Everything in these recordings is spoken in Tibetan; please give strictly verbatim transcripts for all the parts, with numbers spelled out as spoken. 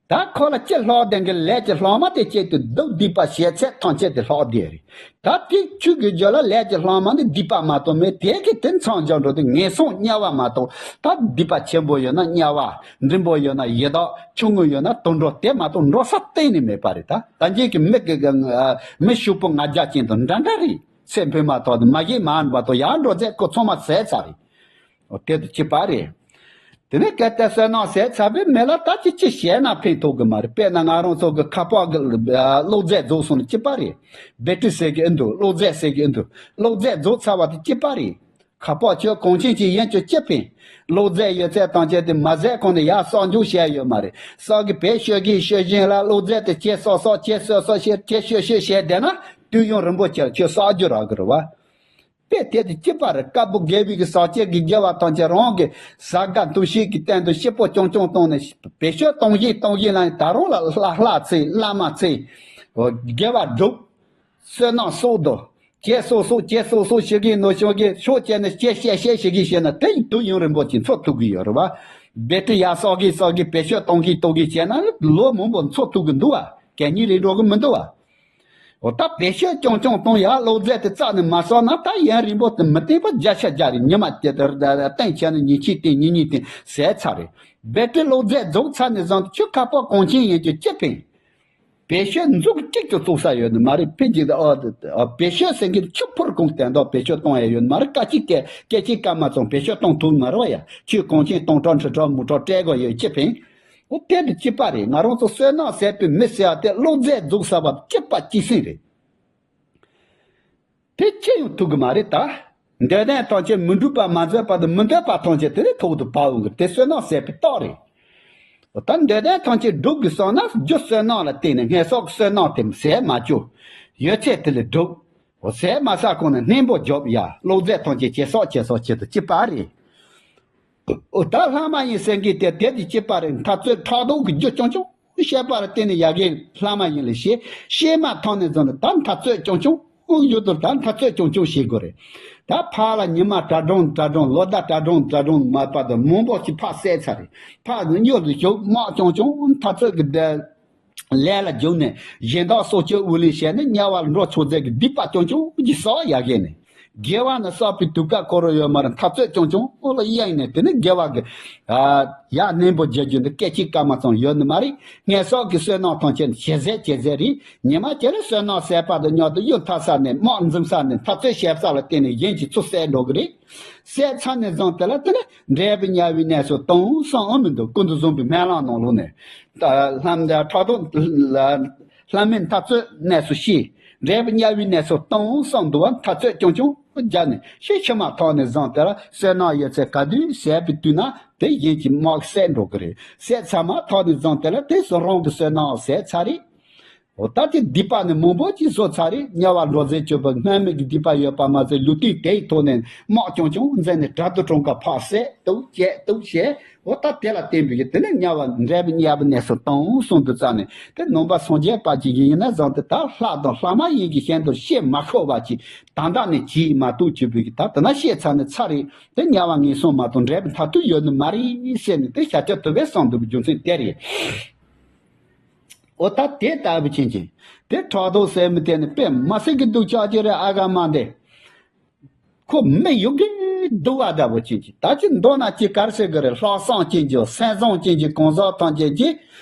ད་ཁོ་ལ་ཅི་ལྷག་བསྡད་མཁན། ལས་ཀྱི་ལྷག་མ་དེ་བྱེད་དུས་སྡུག་སྡིག་པ་བྱས་ཚད་ཐམས་ཅད་དེ་ལྷག་བསྡད་རེད། ད་དེ་ཆོས་ཀྱི་རྒྱུད་ལ་ལས་ཀྱི་ལྷག་མ་ནི་སྡིག་པ་མ་གཏོགས་མེད། དེ་གི་དེ་མཚམས་སྦྱར་འགྲོ་དུས་ངན་སོང་དམྱལ་བ་མ་གཏོགས། ད་སྡིག་པ་ཆེན་པོ་ཡོད་ན་དམྱལ་བ། འབྲིང་པོ་ཡོད་ན་ཡི་དྭགས། ཆུང་ངུ་ཡོད་ན་དུད་འགྲོ། དེ་མ་གཏོགས་འགྲོ་ས་གཏན་ནས་མེད་པ་རེད། ད་ད་གིན་གྱི་མི་གི་གི་ཨ་མི་ཕྱུག་པོ་ང་རྒྱལ་ཅན་དང་འདྲ་འདྲ་རེད། ཚེ་འཕོས་མ་ཐག་ཏུ་མ་གཞི་མ་ཡིན་པ་དང་ཡར་འགྲོ་ཚད་ཁོ་ཚང་མ་ཟད་ཚར་རེད། འོ་དེ་དང་གཅིག་པ་རེད། དེ་ནས་གལ་ཏེ་བསོད་ནམས་ཟད་ཚར་བའི་མི་ལ་ད་ཅི་ཅི་བྱས་ན་ཕན་ཐོགས་གི་མ་རེད། དཔེར་ན་ང་རང་ཚོ་གི་ཁ་པར་གི་ཨ་གློག་རྫས་རྫོགས་སོང་ནི་གཅིག་པ་རེད། བེ་ཏྲི་ཟེར་གི་ཨེ་འདུག་གློག་རྫས་ཟེར་གི་ཨེ་འདུག་གློག་རྫས་རྫོགས་ཚར་བ་དེ་གཅིག་པ་རེད། ཁ་པར་ཁྱོད་གོང་ཆེན་ཅིག་ཡིན་ཀྱང་ཅི་ཕན། གློག་རྫས་ཡོད་ཚད་ཐམས་ཅད་དེ་མ་ཟད་གོང་ནས་ཡར་གསོག་འཇོག་བྱས་ཡོད་མ་རེད། གསོག་གི་བེད་སྤྱོད་གི་སྤྱོད་བཞིན་ལ་གློག་རྫས་དེ་ཁྱེད་གསོག་གསོག་ཁྱེད་གསོག་གསོག་བྱས་ཁྱེད་སྤྱོད་སྤྱོད་བྱས་བསྡད་ན་དུས་ཡུན་རིང་པོ་ཁྱེད་ཁྱོད་གསོག་རྒྱུ་རག་གི་རེད་བ། དཔེ་དེ་དང་གཅིག་པ་རེད། དཀར་པོ་དགེ་བའི་གི་ཟག་བཅས་ཀྱི་དགེ་བ་ཐམས་ཅད་རང་གི་ཟབ་དགའ་འདུ་ཤེས་ཀྱི་སྟེང་དུ་སྐྱིད་པོ་རྐྱང་རྐྱང་བཏང་ནས་བེད་སྤྱོད་གཏོང་བཞིན་གཏོང་བཞིན་ལ་ད་རུང་ལ་ལྷ་ལྷ་ཚེ་བླ་མ་ཚེ་དགེ་བ་སྒྲུབ། བསོད་ནམས་གསོག་འདུག་ཁྱེད་སོ་སོ་ཁྱེད་སོ་སོ་ཞིག་གིས་ནོ་ཞོ་གིས་ཤོག་བྱས་ནས་ཁྱེད་བཤད་བཤད་ཞིག་གིས་བཤད་ན་དེ་དུས་ཡུན་རིང་པོ་ཅིག་འཚོ་ཐུབ་ཀྱི་ཡོད་རེད་བ། བེ་ཏྲི་ཡར་གསོག་གིས་གསོག་གིས་བེད་སྤྱོད་གཏོང་གིས་གཏོང་གིས་བྱས་ན་ལོ་མང་པོ་འཚོ་ཐུབ་ཀྱི་འདུག་བ། གད་སྙིགས་ལས་འགྲོ་གི་མི་འདུག་བ། འོ་ད་བེད་སྤྱོད་རྐྱང་རྐྱང་གཏོང་ཡ་གློག་རྫས་དེ་རྩ་ནས་མ་གསོག་ན་ད་ཡུན་རིང་པོ་དེ་མི་བརྟན་པ་བརྒྱ་ཆ་བརྒྱ་རེད། ཉི་མ་དེ་ལྟར་བསྟན་བྱས་ན་ཉིན་གཅིག་བསྟན་ཉིན་གཉིས་བསྟན་ཟད་ཚར་རེད། བེད་ཏྲི་གློག་རྫས་རྫོགས་ཚར་ནས་བཟུང་སྟེ་ཁྱོད་ཁ་པར་གོང་ཆེན་ཡིན་གྱི་ཅི་ཕན། བེད་སྤྱོད་མཛུབ་གཅིག་ཏུ་བཙུགས་ས་ཡོད་ནི་མ་རེད། ཕན་གྱི་ཨ་ཨ་བེད་སྤྱོད་ཟེར་མཁན་ཆུ་ཕུར་གོང་དེ་འདྲ་བེད་སྤྱོད་གཏོང་ཡ་ཡོད་ནི་མ་རེད། སྐད་ཅིག་སྐད་སྐད་ཅིག་སྐར་མ་ཙམ་བེད་སྤྱོད་གཏོང་ཐུབ་མ་རེད་བ་ཡ། ཁྱོད་གོང་ཆེན་སྟོང་ཕྲག་ཁྲི་ཕྲག་མུ་ཕྲག་སྤྲད་དགོས་ཡོད་ཅི་ཕན། འོ་དེ་དང་གཅིག་པ་རེད། ང་རང་ཚོ་བསོད་ནམས་ཟད་པའི་མི་ཟེར་བ་དེ་གློག་རྫས་རྫོགས་ཚར་བ་གཅིག་པ་གཅིག་སེང་རེད། དེ་ཅི་ཡང་ཐུབ་གི་མ་རེད་ད། འདོད་ལྡན་ཐམས་ཅད་མི་འགྲུབ་པ་མ་མཛད་པ་དང་མི་འདོད་པ་ཐམས་ཅད་དེ་ནི་ཐོག་ཏུ་བབས་འོང་གི། དེ་བསོད་ནམས་ཟད་པའི་རྟགས་རེད། ད་འདོད་ལྡན་ཐམས་ཅད་སྒྲུབ་དགོས་བསམ་ན་རྒྱུ་བསོད་ནམས་ལ་བརྟེན་ནས་སྔོན་བསགས་བསོད་ནམས་དེ་ཟད་མ་བཅུག་ཡོད་ཚད་དེ་ལས་སྒྲུབ། འོ་ཟད་མ་ཚར་གོང་ནས་སྙིང་པོ་རྒྱོབ་ཡ། གློག་རྫས་ཐམས་ཅད་ཇེ་བསགས་ཇེ་བསགས་བྱེད་དུ་གཅིག་པ་རེད། འོ་ད་ལྷ་མ་ཡིན་སེང་གེ་དེ་དེ་དེ་གཅིག་པ་རེད། འཐབ་རྩོད་ཕྲག་དོག་གི་རྒྱུ་རྐྱང་རྐྱང་བཤད་པ་ལ་བརྟེན་ནས་ཡ་གི་ལྷ་མ་ཡིན་ལ་ཞེས་ཤེས་མ་ཐག་ནས་བཟུང་ནས་ད་འཐབ་རྩོད་རྐྱང་རྐྱང་ཡོད་དུ་ད་འཐབ་རྩོད་རྐྱང་རྐྱང་བྱེད་དགོས་རེད། ད་ཕར་ལ་ཉི་མ་གྲ་གྲང་གྲ་གྲང་ལོ་ཟླ་གྲ་གྲང་གྲ་གྲང་མ་པ་དང་མང་པོ་ཞིག་ཕར་བསད་ཚར་རེད། ཕར་གཡུལ་དུ་ཞུགས་དམག་རྐྱང་རྐྱང་འཐབ་རྩོད་ཀྱི་ལས་ལ་འཇུག་ནས་གཞན་དག་སྲོག་གཅོད་དབུགས་ལེན་བྱས་ནས་དམྱལ་བར་འགྲོ་ཆོག་ཚད་ཀྱི་སྡིག་པ་རྐྱང་རྐྱང་གིས་བསགས་ཡ་གི་ནས། དགེ་བ་ནི་བསགས་པའི་དུས་སྐབས་འཁོར་རོ་ཡོད་མ་རེད། འཐབ་རྩོད་རྐྱང་རྐྱང་འོ་ལ་གཡེང་ནས་དེ་ནི་དགེ་བ་གི་ཨ་ཡ་སྙིང་པོ་རྒྱག་རྒྱུ་འདི་སྐད་ཅིག་སྐར་མ་ཙམ་ཡོད་ནི་མ་རེད། སྔོན་བསགས་ཀྱི་བསོད་ནམས་ཐམས་ཅད་ཇེ་ཟད་ཇེ་ཟད་རེད། ཉི་མ་ཁྱེད་རང་བསོད་ནམས་ཟད་པ་དང་མཉམ་དུ་གཡུལ་འཐབ་ས་ནས་དམག་འཛིང་ས་ནས་འཐབ་རྩོད་བྱེད་ས་ལ་བརྟེན་ནས་གཞན་གྱིས་ཚུར་བསད་འགྲོ་གི་རེད། བསད་ཚར་ནས་བཟུང་དེ་ལ་དེ་ནི་འབྲས་བུ་དམྱལ་བའི་གནས་སུ་ལྟུང་བསམ་ཨ་མི་འདུག་ཀུན་ཏུ་བཟུང་བའི་སྨོན་ལམ་ནང་ལོགས་ནས་ལྷ་ཕྲག་དོག་ལྷ་མིན་འཐབ་རྩོད་གནས་སུ་ཤི། འབྲས་བུ་དམྱལ་བའི་གནས་སུ་ལྟུང་བསམ་འདུག་བ། འཐབ་རྩོད་རྐྱང་རྐྱང་རྒྱག་ནས་ཤི་ཤི་མ་ཐག་ནས་བཟུང་དེ་ལ་བསོད་ནམས་ཡོད་ཚད་ག་དུས་ཟད་པའི་དུས་ན་དེ་གཞན་གྱིས་དམག་བསད་འགྲོ་གི་རེད། བསད་ཚར་མ་ཐག་ནས་བཟུང་དེ་ལ་དེ་སུ་རང་གི་བསོད་ནམས་ཟད་ཚར་རེད། འོ་ད་དེ་སྡིག་པ་ནི་མང་པོ་ཅིག་བཟོ་ཚར་རེད། དམྱལ་བ་འགྲོ་ཟེར་སྤྱོད་པ་སྔར་མེད་ཀྱི་སྡིག་པ་ཡོད་པ་མ་ཟད་ལུས་དུས་དེའི་ཐོག་ནས་དམག་རྐྱང་རྐྱང་འཛིང་ནས་དགྲ་དང་གྲོང་ཁ་ཕར་བསད་གཏུབ་བཅད་གཏུབ་བྱས། འོ་ད་དེ་ལ་བརྟེན་པའི་དེ་ནི་དམྱལ་བ་འབྲས་བུ་དམྱལ་བའི་གནས་སུ་ལྟུང་བསམ་དུ་བཙལ་ནས་དེ་ནང་པ་སངས་རྒྱས་པ་ཅིག་ཡིན་ན་བཟང་སྟེ་ད་ལྷ་དང་ལྷ་མ་ཡིན་གྱི་གཞན་དུ་བཤད་མ་ཤོར་བ་ཅིག་ད་ལྟ་ནས་བྱེད་མ་གཏོགས་བྱེད་པའི་ད་དེ་ན་བཤད་ཚར་ནས་ཚར་རེད། དེ་དམྱལ་བ་ངན་སོང་མ་གཏོགས་འབྲས་བུ་མཐར་ཐུག་ཡོད་ནི་མ་རེད་ཟེར་ནས་དེ་བྱ་བྱ་ཐུབ་པས་བསམ་འདུག་རྒྱུ་མཚན་དེ་རེད། འོ་ད་དེ་ལྟ་བུ་ཅན་གྱི་དེ་ཕྲག་དོག་ཟེར་མི་དེ་ནི་དཔེ་མ་སྲིད་ཀྱི་སྡུག་ཅག་ཅིག་རེད། ཨ་ག་མ་འདི་ཁོ་མི་ཡོད་གི་སྡུག་བ་འདྲ་བོ་ཅན་གྱི་ད་ཅི་མདོར་ན་ཅི་གར་ཟེར་གི་རེད། ལྷག་བསམ་ཅན་གྱི་སེམས་བཟང་ཅན་གྱི་གང་ཟག་ཐམས་ཅད་ཀྱིས་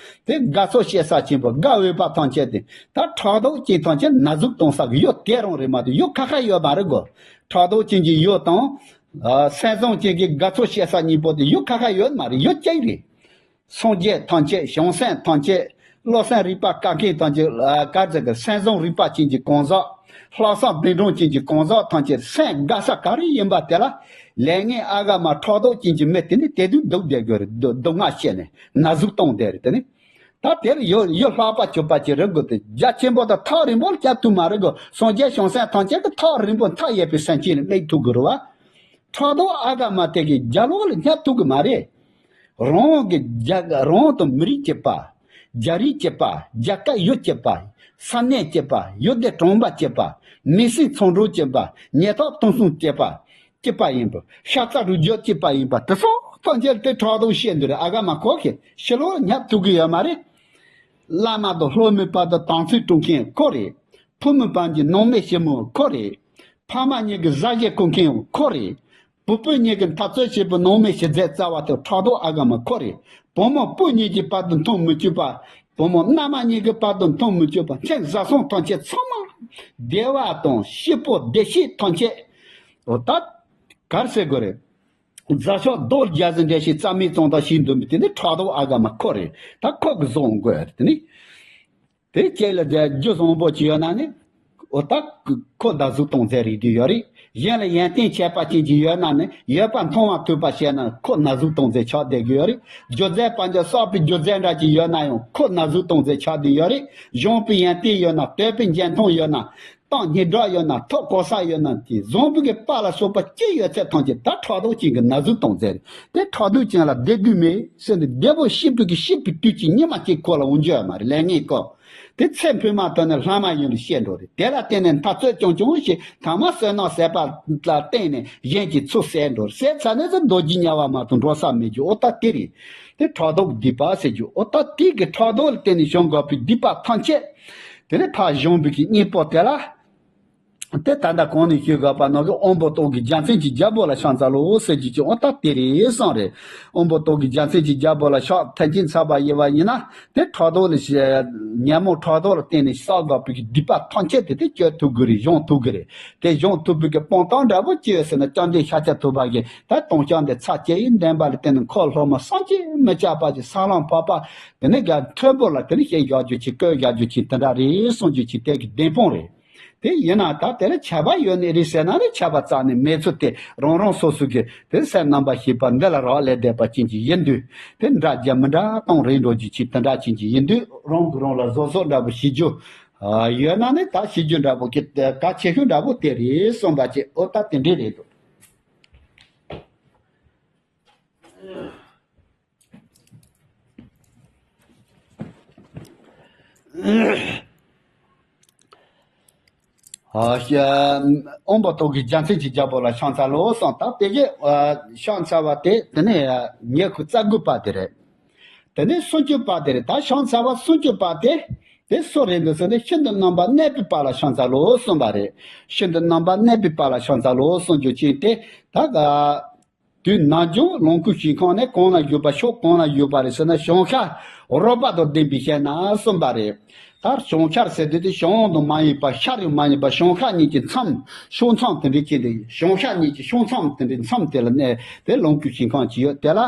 དེ་དགའ་ཚོར་བྱེད་ས་ཆེན་པོ་དགའ་འོས་པ་ཐམས་ཅད་དེ་ད་ཕྲག་དོག་ཅན་ཐམས་ཅད་ན་ཟུག་གཏོང་ས་གི་ཡོད་དེ་རང་རེད་མ་གཏོགས་ཡོད་ཁ་ཁ་ཡོད་མ་རེད་གོ། ཕྲག་དོག་ཅན་གྱི་ཡོད་དང་སེམས་བཟང་ཅན་གྱི་དགའ་ཚོར་བྱེད་ས་གཉིས་པོ་དེ་ཡོད་ཁ་ཁ་ཡོད་མ་རེད། ཡོད་ཅན་རེད། སངས་རྒྱས་ཐམས་ཅད་བྱང་སེམས་ཐམས་ཅད་བློ་སེམས་རིག་པ་དཀའ་མཁན་ཐམས་ཅད་ཨ་ག་ཟེར་གི་སེམས་བཟང་རིག་པ་ཅན་གྱི་གང་ཟག་ལྷག་བསམ་གདིང་དྲང་ཅན་གྱི་གང་ཟག་ཐམས་ཅད་སེམས་དགའ་ས་ག་རེ་ཡིན་པ་དེ་ལ་ལས་ངན་ཨ་ག་མ་ཕྲག་དོག་ཅན་གྱི་མི་དེ་ནི་དེ་དུས་སྡུག་བསྡད་དགོས་རེད། སྡུག་སྡུག་བསྔལ་བཤད་ནས་ན་ཟུག་གཏོང་བསྡད་རེད། དེ་ནི་ད་དེར་ཡོད་ཡོད་ལྷག་པ་གྱུར་པ་ཅིག་རེད་དགོས་ཏེ་རྒྱ་ཆེན་པོ་དང་ཐག་རིང་པོར་བསྐྱབ་ཐུབ་མ་རེད་གོ། སངས་རྒྱས་བྱང་སེམས་ཐམས་ཅད་ཀྱི་ཐག་རིང་པོ་མཐའ་ཡས་པའི་སེམས་ཅན་ལ་སླེབས་ཐུབ་དགོས་རེད་བ། ཕྲག་དོག་ཨ་ག་མ་དེ་གི་རྒྱ་ལོག་ལ་བསྙབ་ཐུབ་གི་མ་རེད། རང་གི་རྒྱ་རང་དང་མི་རིགས་གཅིག་པ། རྒྱ་རིགས་གཅིག་པ། རྒྱ་སྐད་ཡུལ་གཅིག་པ། ས་གནས་གཅིག་པ། ཡུལ་སྡེ་གྲོང་པ་གཅིག་པ། མི་སེམས་ཚང་འགྲོ་གཅིག་པ། ཉེ་ཐག་དུང་གསུམ་གཅིག་པ། གཅིག་པ་ཡིན་པ། ཤ་ཚ་རུས་རྒྱུད་གཅིག་པ་ཡིན་པ་དེ་ཚོ་ཐམས་ཅད་དེ་ཕྲག་དོག་བཤད་འདི་རེད། ཨ་ག་མ་ཁོ་གི་ཕྱི་ལོགས་ལ་བསྙབ་ཐུབ་གི་ཡོད་མ་རེད། བླ་མ་དང་སློབ་མའི་བར་དུ་དམ་ཚིག་སྲུང་མཁན་ཁོ་རེད། ཕོ་མོའི་བར་གྱི་ནང་མི་ཞི་མོ་ཁོ་རེད། ཕ་མ་གཉིས་ཀྱི་བཟའ་བཅའ་བསྐོང་མཁན་ཁོ་རེད། བུ་སྤུན་གཉིས་ཀྱི་འཐབ་རྩོད་བྱེད་པའི་ནང་མི་ཞི་མཛད་རྩ་བ་དེ་ཕྲག་དོག་ཨ་ག་མ་ཁོ་རེད། བུ་མོ་སྤུན་གཉིས་ཀྱི་བར་དུ་མཐུན་མི་བཅུག་པ། བུ་མོ་མནའ་མ་གཉིས་ཀྱི་བར་དུ་མཐུན་མི་བཅུག་པ། མཚན་བཟའ་ཚང་ཐམས་ཅད་ཚང་མ་བདེ་བ་དང་སྐྱིད་པོ་བདེ་སྐྱིད་ཐམས་ཅད། འོ་ད་གར་ཟེར་དགོས་རེད། རྫ་ཤོག་རྡོ་རྒྱ་ཟིན་འདྲ་ཞིག་རྩ་མེད་བཙོང་དང་ཞིག་འདུག་མི་དེ་ནི་ཕྲག་དོག་ཨ་ག་མ་ཁོ་རེད། ད་ཁོ་གི་བཟོ་འོང་དགོས་དེ་ནི། དེ་ཁྱེད་ལ་རྒྱུ་བཟང་པོ་ཅིག་ཡོད་ན་ནི། འོ་ད་ཁོ་ད་གཟུགས་གཏོང་མཛད་རེད་དུས་ཡོད་རེད། གཞན་ལ་ཡོན་ཏན་ཆད་པ་ཅན་ཅིག་ཡོད་ན་ནི་ཡོད་པ་མཐོང་བ་ཐོས་པ་བྱས་ན་ཁོ་ན་གཟུགས་གཏོང་མཛད་ཆགས་བསྡད་ཀྱི་ཡོད་རེད། སྒྱུ་རྩལ་པ་འཇོག་གསོག་པའི་སྒྱུ་རྩལ་འདྲ་ཅིག་ཡོད་ན་ཡང་ཁོ་ན་གཟུགས་གཏོང་མཛད་ཆགས་བསྡད་ཡོད་རེད། གཞོན་པའི་ཡོན་ཏན་ཡོད་ན་དོད་པའི་འཇོན་ཐང་ཡོད་ན། གཏམ་སྙན་གྲགས་ཡོད་ན་ཐོབ་གོ་ས་ཡོད་ན་དེ་བཟང་པོ་གི་པ་ལ་སོགས་པ་ཅི་ཡོད་ཚད་ཐམས་ཅད་ད་ཕྲག་དོག་ཅན་གྱི་ན་ཟུག་གཏོང་ཚེ་རེད། དེ་ཕྲག་དོག་ཅན་ལ་བདེ་དགོས་མེད་ཟེར་ནས་བདེ་པོ་ཤི་བུ་གི་ཤི་བུ་དུས་ཀྱི་ཉི་མ་གཅིག་ཁོ་ལ་འོང་རྒྱུ་ཡོད་མ་རེད། ལས་ངན་ཀོ། དེ་ཚེ་འཕོས་མ་ཐག་ནས་ལྷ་མ་ཡིན་རུ་ཤེས་འགྲོ་རེད། དེ་ལ་བརྟེན་ནས་འཐབ་རྩོད་རྐྱང་རྐྱང་ཞིག་ཐ་མ་བསོད་ནམས་ཟད་པ་ལ་བརྟེན་ནས་གཞན་གྱི་ཚུར་བསད་འགྲོ་རེད། བསད་ཚར་ནས་ཚུར་རྡོ་རྗེ་དམྱལ་བ་མ་གཏོགས་འགྲོ་ས་མེད་རྒྱུ་འོ་ད་དེ་རེད། དེ་ཕྲག་དོག་སྡིག་པ་ཟེར་རྒྱུ་འོ་ད་དེ་གི་ཕྲག་དོག་ལ་བརྟེན་ནས་བྱུང་དགོས་པའི་སྡིག་པ་ཐམས་ཅད། དེ་ནས་ཕར་གཞོན་པའི་གི་གཉེན་པོ་དེ་ལ། དེ་ད་ལྟ་གོང་ནས་ཞུས་དགོས་པ་ནང་གི་དབོན་པོ་ཏོག་གི་རྒྱལ་མཚན་གྱི་རྒྱལ་པོ་ལ་ཕྱག་འཚལ་ལོ་ཟེར་གྱི་ཅི་འོ་ད་དེ་རེད་གསུངས་རེད། དབོན་པོ་ཏོག་གི་རྒྱལ་མཚན་གྱི་རྒྱལ་པོ་ལ་ཕྱག་འཚལ་གྱིན་འཚལ་བ་ཡིན་པ་ཡིན་ན་དེ་ཕྲག་དོག་ལ་ཉོན་མོངས་ཕྲག་དོག་ལ་བརྟེན་ནས་བསགས་དགོས་པའི་གི་སྡིག་པ་ཐམས་ཅད་དེ་དེ་གཅོད་ཐུབ་གི་རེད། སྦྱོང་ཐུབ་གི་རེད། དེ་སྦྱོང་ཐུབ་པའི་གི་དཔང་རྟགས་འདྲ་པོ་ཅི་ཡོད་ཟེར་ན་བཅོམ་ལྡན་ཤཱཀྱ་ཐུབ་པ་གིས་ད་ལྟུང་བཤགས་འདི་ཚར་བཅད་ཡིན་བདེན་པ་ལ་བརྟེན་ནས་འཁོར་སློབ་མ་བསམ་གྱིས་མི་ཁྱབ་པ་ཞིག་སྲང་ལམ་བག་པ་དེ་ནས་རྒྱ་མཐོན་པོ་ལ་དེ་ནས་བཤད་བཞག་རྒྱུ་ཅིག་བཀོད་བཞག་རྒྱུ་ཅིག་དེ་འདྲ་རེད་གསུང་རྒྱུ་ཅིག་དེ་གི་བདེན་དཔང་རེད། དེ་ཡིན་ན་ད་དེ་ལ་ཆད་པ་ཡོད་ནི་རེད་ཟེར་ན་ནི་ཆད་པ་རྩ་ནས་མེད་ཚུལ་དེ་རང་རང་སོ་སོ་གི་དེ་སེམས་རྣམ་པ་ཤེས་པ་འདི་ལ་རག་ལས་བསྡད་པ་ཅན་གྱི་ཡིན་དུས་དེ་འདྲ་རྒྱ་མི་འདྲ་གཏོང་རེད་འགྲོ་རྒྱུ་ཅིག་དེ་འདྲ་ཅན་གྱི་ཡིན་དུས་རང་གི་རང་ལ་བཟོ་བཟོ་འདྲ་པོ་ཤེས་རྒྱུ་ཡོད་ན་ནི་ད་ཤེས་རྒྱུ་འདྲ་པོ་གི་གལ་ཆེ་ཤོས་འདྲ་པོ་དེ་རེད་གསུངས་པ་ཅིག་འོ་ད་དེ་འདྲས་རེད་འདུག་ཨ་ཤ། དབོན་པོ་ཏོག་གི་རྒྱལ་མཚན་གྱི་རྒྱལ་པོ་ལ་ཕྱག་འཚལ་ལོ་གསུངས། ད་དེ་གི་ཨ་ཕྱག་འཚལ་བ་དེ་དེ་ནས་ཉི་ཤུ་རྩ་དགུ་པ་དེ་རེད། དེ་ནས་སུམ་ཅུ་པ་དེ་རེད། ད་ཕྱག་འཚལ་བ་སུམ་ཅུ་པ་དེ་དེ་སུ་རེད་འདུག་ཟེར་ན་ཤིན་ཏུ་རྣམ་པར་གནས་པའི་དཔལ་ལ་ཕྱག་འཚལ་ལོ་གསུངས་པ་རེད། ཤིན་ཏུ་རྣམ་པར་གནས་པའི་དཔལ་ལ་ཕྱག་འཚལ་ལོ་གསུངས་རྒྱུ་ཅན་དེ་ད་ག་དུས་ནམ་རྒྱུན་ལོངས་སྐུའི་ཞིང་ཁམས་ནི་གང་ལ་བཞུགས་པ་ཕྱོགས་གང་ལ་བཞུགས་པ་རེད་ཟེར་ན་བྱང་ཤར་རོལ་པ་དང་ལྡན་པའི་ཞིང་ན་གསུངས་པ་རེད། ད་བྱང་ཤར་ཟེར་དུས་དེ་བྱང་དུ་མ་ཡིན་པ་ཤར་ཡང་མ་ཡིན་པ་བྱང་ཤར་གཉིས་ཀྱི་མཚམས་ཕྱོགས་མཚམས་དེ་འདྲའི་ཅིག་འདུག་བྱང་ཤར་གཉིས་ཀྱི་ཕྱོགས་མཚམས་དེ་འདྲའི་མཚམས་དེ་ལ་གནས་དེ་ལོངས་སྐུའི་ཞིང་ཁམས་ཅིག་ཡོད། དེ་ལ་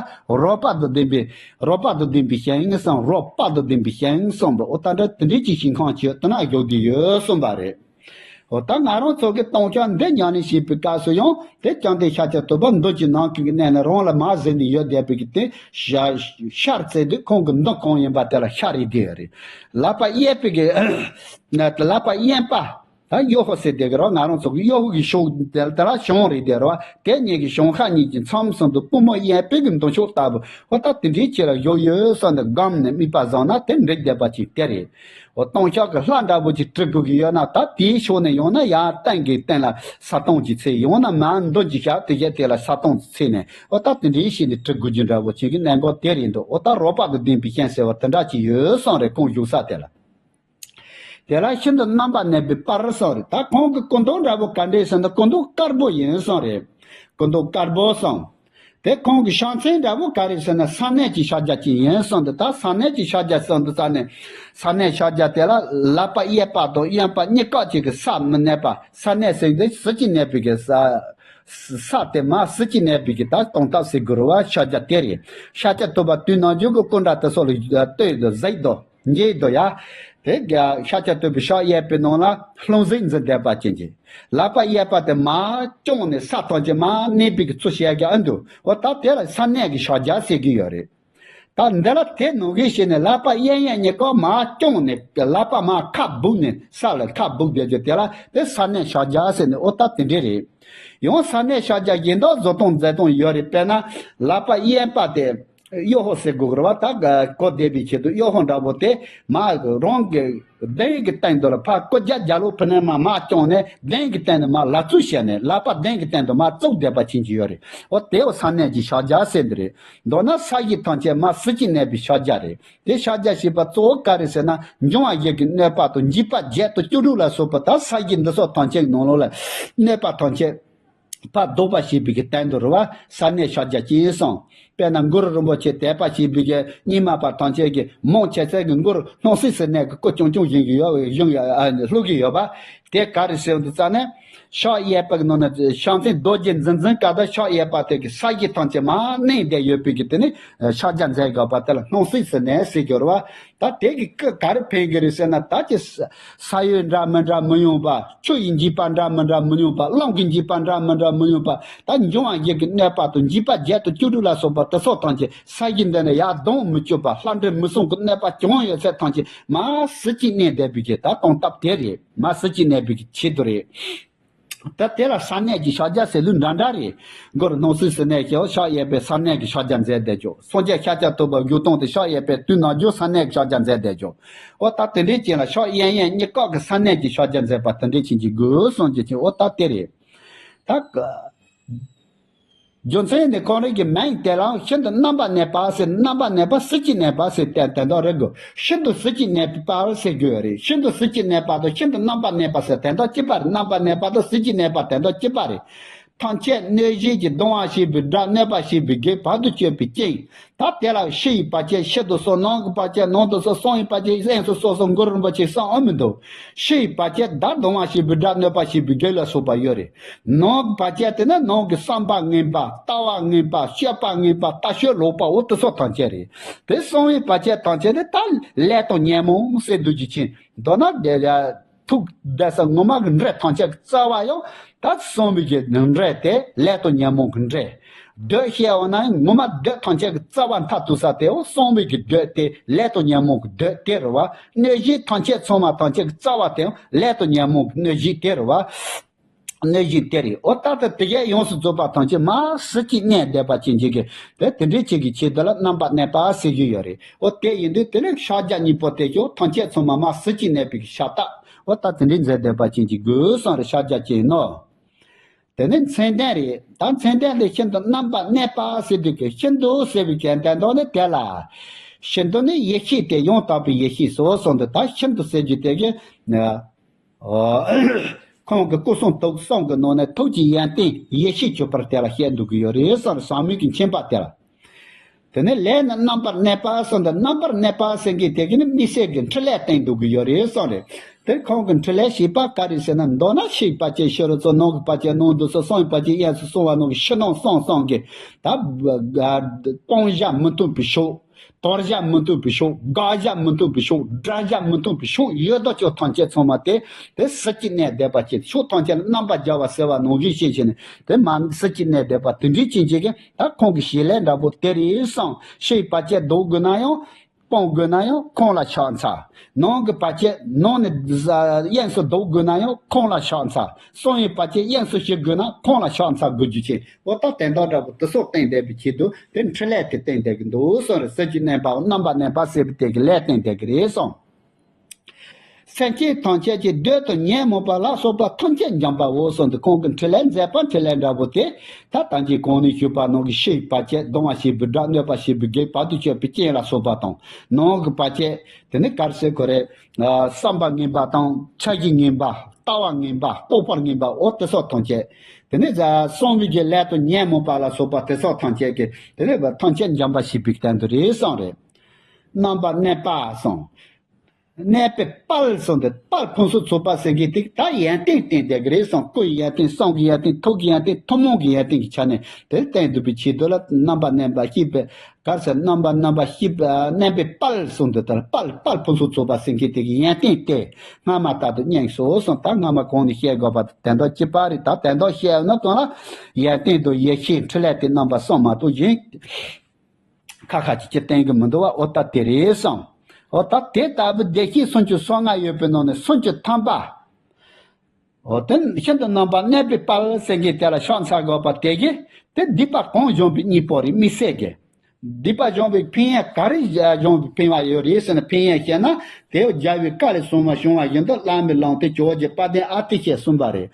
རོལ་པ་དང་ལྡན་པའི་རོལ་པ་དང་ལྡན་པའི་ཞིང་གསུངས། རོལ་པ་དང་ལྡན་པའི་ཞིང་གསུངས་པ་འོ་ད་འདྲ་དེ་འདྲའི་ཅིག་ཞིང་ཁམས་ཅིག་ཡོད། དེ་ན་བཞུགས་བསྡད་ཡོད་གསུངས་པ་རེད། འོ་ད་ང་རང་ཚོ་གི་ལྟུང་བཤགས་འདི་ཉམས་ལེན་བྱེད་པའི་སྐབས་སུ་ཡང་དེ་བཅོམ་ལྡན་ཤཱཀྱ་ཐུབ་པ་མདུན་གྱི་ནམ་མཁའི་གནས་ལ་རང་ལ་མར་གཟིགས་ནས་ཡོད་བསྡད་པའི་གི་དེ་ཤ་ཤར་ཟེར་དུས་ཁོང་གི་མདུན་གང་ཡིན་པ་དེ་ལ་ཤར་རེད་བསྡད་ཡོད་རེད། ལག་པ་གཡས་པའི་གི་ལག་པ་གཡོན་པ་ད་གཡོ་ཧོ་ཟེར་བསྡད་གི་རོ། ང་རང་ཚོ་གི་གཡོ་ཧོ་གི་ཕྱོགས་དེ་ལ་དེ་ལ་བྱང་རེད་བསྡད་རོ། དེ་གཉིས་ཀྱི་བྱང་ཤར་གཉིས་ཀྱི་མཚམས་སུ་འདུག་པུས་མོ་གཡས་པའི་གི་མདུན་ཕྱོགས་ལྟ་བུ་འོ་ད་དེ་འདྲའི་ཆེ་ལ་བཞུགས་ཡོད་བསམ་ནས་སྒོམ་ནས་དམིགས་པ་བཟུང་ན་དེ་འགྲིག་བསྡད་པ་ཅིག་དེ་རེད། འོ་ལྟུང་བཤགས་ཀྱི་ལྷ་འདྲ་པོ་ཅིག་བྲི་དགོས་ཀྱི་ཡོད་ན་ད་དེའི་ཕྱོགས་ནས་ཡོང་ན་ཡར་སྟེང་གི་སྟེང་ལ་ས་སྟོང་གཅིག་འཚོལ། ཡང་ན་མར་མདུན་གྱི་ཞབས་དེ་བཞག་དེ་ལ་ས་སྟོང་གཅིག་འཚོལ་ནས་འོ་ད་དེ་འདྲའི་ཞིག་ནས་བྲི་དགོས་རྒྱུ་འདྲ་པོ་ཅིག་གི་གནད་འགག་དེ་རེད་འདུག་འོ་ད་རོལ་པ་གི་ལྡན་པའི་ཞིང་ཟེར་བ་དེ་འདྲ་ཅིག་ཡོད་བསམ་རེད། ཁོང་བཞུགས་ས་དེ་ལ། དེ་ལ་ཤིན་ཏུ་རྣམ་པར་གནས་པའི་དཔལ་བསམ་རེད། ད་ཁོང་གི་སྐུ་མདོག་འདྲ་པོ་ག་འདྲས་ཟེར་ན་སྐུ་མདོག་དཀར་པོ་ཡིན་བསམ་རེད། སྐུ་མདོག་དཀར་པོ་བསམ། དེ་ཁོང་གི་ཕྱག་མཚན་འདྲ་པོ་ག་རེ་ཟེར་ན་ས་གནས་ཀྱི་ཕྱག་རྒྱ་ཅིག་ཡིན་གསུངས་འདུག་ད་ས་གནས་ཀྱི་ཕྱག་རྒྱ་གསུངས་འདུག་ས་གནས་ས་གནས་ཕྱག་རྒྱ་དེ་ལ་ལག་པ་གཡས་པ་དང་གཡོན་པ་གཉིས་ཀ་ཅིག་གི་ས་མི་གནས་པ། ས་གནས་ཟེར་དེ་ཟིལ་གྱིས་གནས་པའི་གི་ས་ས་དེ་མ་ཟིལ་གྱིས་གནས་པའི་གི་ད་སྟོང་ཐབས་ཟེར་དགོས་རེད་བ། ཕྱག་རྒྱ་དེ་རེད། ཤཱཀྱ་ཐུབ་པ་དུས་ནམ་རྒྱུན་གྱི་སྐུ་འདྲ་དེ་ཚོ་ལ་ལྟོས་དང་གཟིགས་དང་འགྱེད་དང་ཡ། དེ་ཤཱཀྱ་ཐུབ་པའི་ཕྱག་གཡས་པའི་ནང་ལ་ལྷུང་བཟེད་འཛིན་བསྡད་པ་ཅན་གྱི། ལག་པ་གཡས་པ་དེ་མར་བརྐྱངས་ནས་ས་ཐམས་ཅད་མར་མནན་པའི་གི་ཚུལ་བྱེད་རྒྱུ་ཨ་འདུག་འོ་ད་དེ་ལ་ས་གནས་ཀྱི་ཕྱག་རྒྱ་ཟེར་གྱི་ཡོད་རེད། ད་འདི་ལ་དེ་ནང་བཞིན་བྱས་ནས་ལག་པ་གཡས་གཡོན་གཉིས་ཀ་མར་བརྐྱངས་ནས་ལག་པ་མར་ཁ་སྦུག་ནས་ས་ལ་ཁ་སྦུག་བསྡད་རྒྱུ་དེ་ལ་དེ་ས་གནས་ཕྱག་རྒྱ་ཟེར་ནས་འོ་ད་དེ་འདྲས་རེད། ཡང་ས་གནས་ཕྱག་རྒྱ་གཞན་དག་བཟོ་སྟངས་མཛད་སྟངས་ཡོད་རེད། དཔེར་ན་ལག་པ་གཡས་པ་དེ། གཡོ་ཧོ་ཟེར་དགོས་རེད་བ། ད་གོ་བདེ་བའི་ཆེད་དུ་གཡོ་ཧོ་འདྲ་པོ་དེ་མ་རང་གི་གདན་གྱི་སྟེང་དུ་ལ་ཕར་སྐུ་རྒྱབ་རྒྱབ་ལོགས་ཕུ་ནས་མ་མ་བརྐྱངས་ནས་གདན་གྱི་སྟེང་དུ་མ་ལག་ཚུད་བྱས་ནས་ལག་པ་གདན་གྱི་སྟེང་དུ་མ་བཙུགས་བསྡད་པ་ཕྱིན་གྱི་ཡོད་རེད། འོ་དེ་འོ་ས་གནས་ཀྱི་ཕྱག་རྒྱ་ཟེར་འདི་རེད། མདོར་ན་ས་གཞི་ཐམས་ཅད་མ་ཟིལ་གྱིས་གནས་པའི་ཕྱག་རྒྱ་རེད། དེ་ཕྱག་རྒྱ་ཞེས་པ་གཙོ་བོ་ག་རེ་ཟེར་ན། འབྱུང་བ་བཞི་གི་གནོད་པ་དང་འཇིགས་པ་བརྒྱད་དང་བཅུ་དྲུག་ལ་སོགས་པ་ད་ས་གཞི་འདི་སོགས་ཐམས་ཅད་ཀྱི་ནང་ལོགས་ལ་གནོད་པ་ཐམས་ཅད་ཕར་ཟློག་པ་ཞེས་པའི་གི་དོན་དུ་རེད་བ། ས་གནས་ཕྱག་རྒྱ་ཅན་གསུངས། དཔེར་ན་གུ་རུ་རིན་པོ་ཆེ་དད་པ་ཞེས་པའི་གི་རྙིང་མ་པ་ཐམས་ཅད་ཀྱི་མང་ཆེ་ཚད་ཀྱི་གུ་རུ་སྣང་སྲིད་ཟེར་ནས་གི་སྐུ་རྐྱང་རྐྱང་བཞེངས་ཀྱི་ཡོད། བཞེངས་ཀྱི་ཨ་བླུག་གི་ཡོད་པ། དེ་ག་རེ་ཟེར་འདུག་ཙང་ནས། ཕྱག་གཡས་པ་གི་ནང་ན་ཕྱག་མཚན་རྡོ་རྗེ་འཛིན་འཛིན་ཀ་ད་ཕྱག་གཡས་པ་དེ་གི་ས་གཞི་ཐམས་ཅད་མ་གནས་བསྡད་ཡོད་པའི་གི་དེ་ནི་ཕྱག་རྒྱ་མཛད་དགོས་པ་དེ་ལ་སྣང་སྲིད་ཟེར་ནས་ཟེར་གྱི་རེད་བ། ད་དེ་གི་སྐུ་ག་རེ་ཕན་གི་རེད་ཟེར་ན། ད་ཀྱི་ས་ས་གཡོ་འདྲ་མི་འདྲ་མི་ཡོང་པ། ཆུ་ཡི་འཇིགས་པ་འདྲ་མི་འདྲ་མི་ཡོང་པ། རླུང་གི་འཇིགས་པ་འདྲ་མི་འདྲ་མི་ཡོང་པ། ད་འབྱུང་བ་བཞི་གི་གནོད་པ་དང་འཇིགས་པ་བརྒྱད་དང་བཅུ་དྲུག་ལ་སོགས་པ་དེ་སོགས་ཐམས་ཅད་ས་གཞི་འདི་ནས་ཡར་ལྡང་མི་བཅུག་པ། ལྷ་འདྲེ་མི་གསུམ་གི་གནོད་པ་གང་ཡོད་ཚད་ཐམས་ཅད་མ་ཟིལ་གྱིས་གནོན་བསྡད་པའི་གི་ད་གཏོང་སྟངས་དེ་རེད། མ་ཟིལ་གྱིས་གནོན་པའི་གི་ཆེད་དུ་རེད། ད་དེ་ལ་ས་གནས་ཀྱི་ཕྱག་རྒྱ་ཟེར་ལུགས་འདྲ་འདྲ་རེད། གུ་རུ་སྣང་སྲིད་ཟེར་ནས་ཀྱང་ཕྱག་གཡས་པས་ས་གནས་ཀྱི་ཕྱག་རྒྱ་མཛད་བསྡད་ཆོག་སངས་རྒྱས་ཤཱཀྱ་ཐུབ་པ་བཞུགས་སྟངས་དེ་ཕྱག་གཡས་པས་དུས་ནམ་རྒྱུན་ས་གནས་ཀྱི་ཕྱག་རྒྱ་མཛད་བསྡད་ཆོག་འོ་ད་དེ་འདྲའི་ཅན་ལ་ཕྱག་གཡས་གཡོན་གཉིས་ཀ་གི་ས་གནས་ཀྱི་ཕྱག་རྒྱ་མཛད་པ་དེ་འདྲའི་ཅན་གྱི་དགོས་གསུངས་ཀྱི་ཅན། འོ་ད་དེ་རེད། ད་ག་རྒྱུ་མཚན་ནི་ཁོང་རང་གི་མིང་དེ་ལའང་ཤིན་ཏུ་རྣམ་པར་གནས་པ་ཟེར། རྣམ་པར་གནས་པ་ཟིལ་གྱིས་གནོན་པ་ཟེར་དེ་དོན་དག་རེད་གོ། ཤིན་ཏུ་ཟིལ་གྱིས་གནོན་པ་ཟེར་དགོས་རེད། ཤིན་ཏུ་ཟིལ་གྱིས་གནོན་པ་དང་ཤིན་ཏུ་རྣམ་པར་གནས་པ་ཟེར་དོན་དག་གཅིག་པ་རེད། རྣམ་པར་གནས་པ་དང་ཟིལ་གྱིས་གནོན་པ་དོན་དག་གཅིག་པ་རེད། ཐམས་ཅད་གནོད་བྱེད་ཀྱི་གདུང་བ་བྱེད་པའི་དགྲ། གནོད་པ་བྱེད་པའི་བགེགས། བར་དུ་གཅོད་པའི་སྤྱན། ད་དེ་ལ་ཕྱི་ཡི་བར་ཆད་ཕྱི་དུ་སོང་། ནང་གི་བར་ཆད་ནང་དུ་སོང་། གསང་བའི་བར་ཆད་དབྱིངས་སུ་སོང་། གསུང་གུ་རུ་རིན་པོ་ཆེ་གསང་འོང་མི་འདུག་ཕྱི་ཡི་བར་ཆད་བདག་གདུང་བ་བྱེད་པའི་དགྲ། གནོད་པ་བྱེད་པའི་བགེགས་ལ་སོགས་པ་ཡོད་རེད། ནང་གི་བར་ཆད་དེ་ནི་ནང་གི་བསམ་པ་ངན་པ། ལྟ་བ་ངན་པ། སྤྱོད་པ་ངན་པ། ལྟ་སྤྱོད་ལོག་པ་འོ་དེ་སོགས་ཐམས་ཅད་རེད། དེ་གསང་བའི་བར་ཆད་ཐམས་ཅད་ནི་ད་ལས་དང་ཉོན་མོངས་ཟེར་འདུག་རྒྱུ་ཅན། མདོར་ན་དེ་ལ་ཐུགས་བདེ་ས་ངོ་མ་གི་འདྲེ་ཐམས་ཅད་ཀྱི་རྩ་བ་ཡང་ད་གསང་བའི་གི་འདྲེ་དེ་ལས་དང་ཉོན་མོངས་ཀྱི་འདྲེ། གདོན་བཤད་འོང་ན་ཡང་ངོ་མ་གདོན་ཐམས་ཅད་ཀྱི་རྩ་བ་མཐའ་ཐུག་ས་དེ་འོ་གསང་བའི་གི་གདོན་དེ་ལས་དང་ཉོན་མོངས་ཀྱི་གདོན་དེ་རེད་བ། གནོད་བྱེད་ཐམས་ཅད་ཚང་མ་ཐམས་ཅད་ཀྱི་རྩ་བ་དེ་ཡང་ལས་དང་ཉོན་མོངས་ཀྱི་གནོད་བྱེད་དེ་རེད་བ། གནོད་བྱེད་དེ་རེད། འོ་ད་ལྟ་དེ་གས་ཡོངས་སུ་རྫོགས་པ་ཐམས་ཅད་མ་ཟིལ་གྱིས་གནོན་བསྡད་པ་ཅན་གྱི་གི་དེ་དེ་འདྲའི་ཅིག་གི་ཆེད་དུ་ལ་རྣམ་པར་གནས་པ་ཟེར་རྒྱུ་ཡོད་རེད། འོ་དེ་ཡིན་དུས་དེ་ནི་ཕྱག་རྒྱ་གཉིས་པོ་དེ་ཀྱང་ཐམས་ཅད་ཚང་མ་མ་ཟིལ་གྱིས་གནོན་པའི་གི་ཕྱག་རྟགས། འོ་ད་དེ་འདྲའི་མཛད་བསྡད་པ་ཅན་གྱི་དགོས་གསུངས་རེད། ཕྱག་རྒྱ་ཅན་ནོ། དེ་ནི་མཚན་ལྡན་རེད། ད་མཚན་ལྡན་དེ་ཤིན་ཏུ་རྣམ་པར་གནས་པ་ཟེར་དུས་ཀྱི་ཤིན་ཏུ་ཟེར་བའི་གན་དན་དོན་ནི་དེ་ལ། ཤིན་ཏུ་ནི་ཡེ་ཤེས་ཏེ། ཡང་དག་པའི་ཡེ་ཤེས་སོ་གསུངས་འདུག་ད་ཤིན་ཏུ་ཟེར་རྒྱུ་དེ་གི་ཨ། ཁོང་གི་སྐུ་གསུང་ཐུགས་གསུང་གི་ནང་ནས་ཐུགས་ཀྱི་ཡོན་ཏན་ཡེ་ཤེས་གྱུར་པར་དེ་ལ་བཤད་འདུག་གི་ཡོད་རེད་གསུངས་རེད། ཟབ་མོའི་གི་མཁྱེན་པ་དེ་ལ། དེ་ནས་ལས་ནི་རྣམ་པར་གནས་པ་གསུངས་འདུག་རྣམ་པར་གནས་པ་ཟེར་མཁན་དེ་གི་ནི་དམིགས་བསལ་གྱི་འཕྲིན་ལས་བསྟན་འདུག་གི་ཡོད་རེད་གསུངས་རེད། དེ་ཁོང་གི་འཕྲིན་ལས་ཞེས་པ་ག་རེ་ཟེར་ན། མདོར་ན་ཕྱིའི་བར་ཆད་ཕྱི་རུ་སོང་། ནང་གི་བར་ཆད་ནང་དུ་སོང་། གསང་བའི་བར་ཆད་དབྱིངས་སུ་སོང་བ་ནང་གི་ཕྱི་ནང་གསང་གསུམ་གྱི་ད་སྤང་བྱ་མི་མཐུན་པའི་ཕྱོགས། དོར་བྱ་མི་མཐུན་པའི་ཕྱོགས། དགག་བྱ་མི་མཐུན་པའི་ཕྱོགས། བསྒྲལ་བྱ་མི་མཐུན་པའི་ཕྱོགས་ཡོད་དོ་ཅོག་ཐམས་ཅད་ཚང་མ་དེ་དེ་ཟིལ་གྱིས་གནོན་བསྡད་པ་ཅན། ཕྱོགས་ཐམས་ཅད་ལ་རྣམ་པར་རྒྱལ་བ་ཟེར་བ་ནང་བཞིན་བྱས་བྱས་ནས་དེ་མ་ཟིལ་གྱིས་གནོན་བསྡད་པ་དེ་འདྲའི་ཅན་ཅིག་གིས་ད་ཁོང་གི་བྱེད་ལས་འདྲ་པོ་དེ་རེད་གསུངས། ཕྱིའི་བར་ཆད་ཟློག་དགོས་ན་ཡང་། སྤང་དགོས་ན་ཡང་ཁོང་ལ་ཕྱག་འཚལ། ནང་གི་བར་ཆད་ནང་ནས་དབྱིངས་སུ་ཟ་དབྱིངས་སུ་ཟློག་དགོས་ན་ཡང་ཁོང་ལ་ཕྱག་འཚལ། གསང་བའི་བར་ཆད་དབྱིངས་སུ་ཞི་དགོས་ན་ཁོང་ལ་ཕྱག་འཚལ་དགོས་རྒྱུ་ཅན། འོ་ད་དོན་དག་འདྲ་པོ་དེ་སོགས་བསྟན་བསྡད་པའི་ཆེད་དུ་དེ་འཕྲིན་ལས་དེ་བསྟན་བསྡད་ཀྱི་འདུག་གསུངས་རེད། ཟིལ་གྱིས་གནོན་པའམ་རྣམ་པར་གནས་པ་ཟེར་བའི་དེ་གི་ལས་བསྟན་བསྡད་ཀྱི་རེད་གསུངས། སེམས་ཅན་ཐམས་ཅད་ཀྱི་གདོན་དང་ཉོན་མོངས་པ་ལ་སོགས་པ་ཐམས་ཅད་འཇོམས་པའོ་གསུངས་ཏེ། ཁོང་གི་འཕྲིན་ལས་མཛད་པ་འཕྲིན་ལས་འདྲ་པོ་དེ་ད་ད་གིན་གོང་ནས་ཞུས་པ་ནང་གི་ཕྱིའི་བར་ཆད་སྡང་བ་བྱེད་པའི་དགྲ། གནོད་པ་བྱེད་པའི་བགེགས། བར་དུ་གཅོད་པའི་སྤྱན་ལ་སོགས་པ་དང་། ནང་གི་བར་ཆད་དེ་ནི་ག་རེ་ཟེར་དགོས་རེད། བསམ་པ་ངན་པ་དང་། འཆར་གཞི་ངན་པ། ལྟ་བ་ངན་པ། ལྐོག་པར་ངན་པ། འོ་དེ་སོགས་ཐམས་ཅད། དེ་ནི་གསང་བའི་གི་ལས་དང་ཉོན་མོངས་པ་ལ་སོགས་པ་དེ་སོགས་ཐམས་ཅད་ཀྱི་དེ་ནི་ཐམས་ཅད་འཇོམས་པ་བྱེད་པའི་དོན་དུ་རེད་གསུངས་རེད། རྣམ་པར་གནས་པ་གསུངས། གནས་པའི་དཔལ་གསུངས་ཏེ། དཔལ་ཕུན་སུམ་ཚོགས་པ་ཟེར་མཁན་དེ་ད་ཡོན་ཏན་བསྟན་བསྡད་ཀྱི་རེད་གསུངས། སྐུ་ཡི་ཡོན་ཏན། གསུང་གི་ཡོན་ཏན། ཐུགས་ཀྱི་ཡོན་ཏན། ཐུན་མོང་གི་ཡོན་ཏན་གྱི་ཆ་ནས་དེ་བསྟན་འདུག་པའི་ཆེད་དུ་ལ་རྣམ་པར་གནས་པ་ཞེས་པའི་ག་རེ་ཟེར། རྣམ་པར་གནས་པ་ཞེས་པའི་གནས་པའི་དཔལ་གསུངས་ཏེ། ད་དཔལ་དཔལ་ཕུན་སུམ་ཚོགས་པ་ཟེར་མཁན་དེ་གི་ཡོན་ཏན་དེ་སྔ་མ་ལྟར་དུ་སྙན་སོ་གསུངས། ད་སྔ་མ་གོང་ནས་བཤད་དགོས་པ་དེ་དོན་དག་གཅིག་པ་རེད། ད་དོན་དག་བཤད་ཡོད་ན་དོན་ལ་ཡོན་ཏན་དང་ཡེ་ཤེས་འཕྲིན་ལས་དེ་རྣམ་པ་གསུམ་མ་གཏོགས་གཞན། ཁ་ཁ་ཅིག་ཅིག་བསྟན་གྱི་མི་འདུག་བ། འོ་ད་དེ་རེད་བསམ། འོ་ད་དེ་ལྟ་བུ་བདེ་གཤེགས་སུམ་ཅུ་སོ་ལྔ་ཡོད་པའི་ནང་ནས་སུམ་ཅུ་ཐམ་པ། འོ་དེ་ཤིན་ཏུ་རྣམ་པར་གནས་པའི་དཔལ་ཟེར་མཁན་དེ་ལ་ཕྱག་འཚལ་དགོས་པ་དེ་གིས་དེ་སྡིག་པ་གང་གཞོམ་པའི་གཉེན་པོ་རེད། དམིགས་བསལ་གྱི། སྡིག་པ་སྦྱོང་བའི་ཕན་ཡོན་ག་རེ་སྦྱོང་བའི་ཕན་པ་ཡོད་རེད་ཟེར་ན། ཕན་ཡོན་བཤད་ན། དེ་རྒྱལ་བའི་བཀའ་ལས་གསུངས་པ་བྱུང་བ་བཞིན་དུ་བླ་མའི་ལུང་བསྟན་ཇོ་བོ་རྗེ་དཔལ་ལྡན་ཨ་ཏི་ཤས་གསུངས་པ་རེད།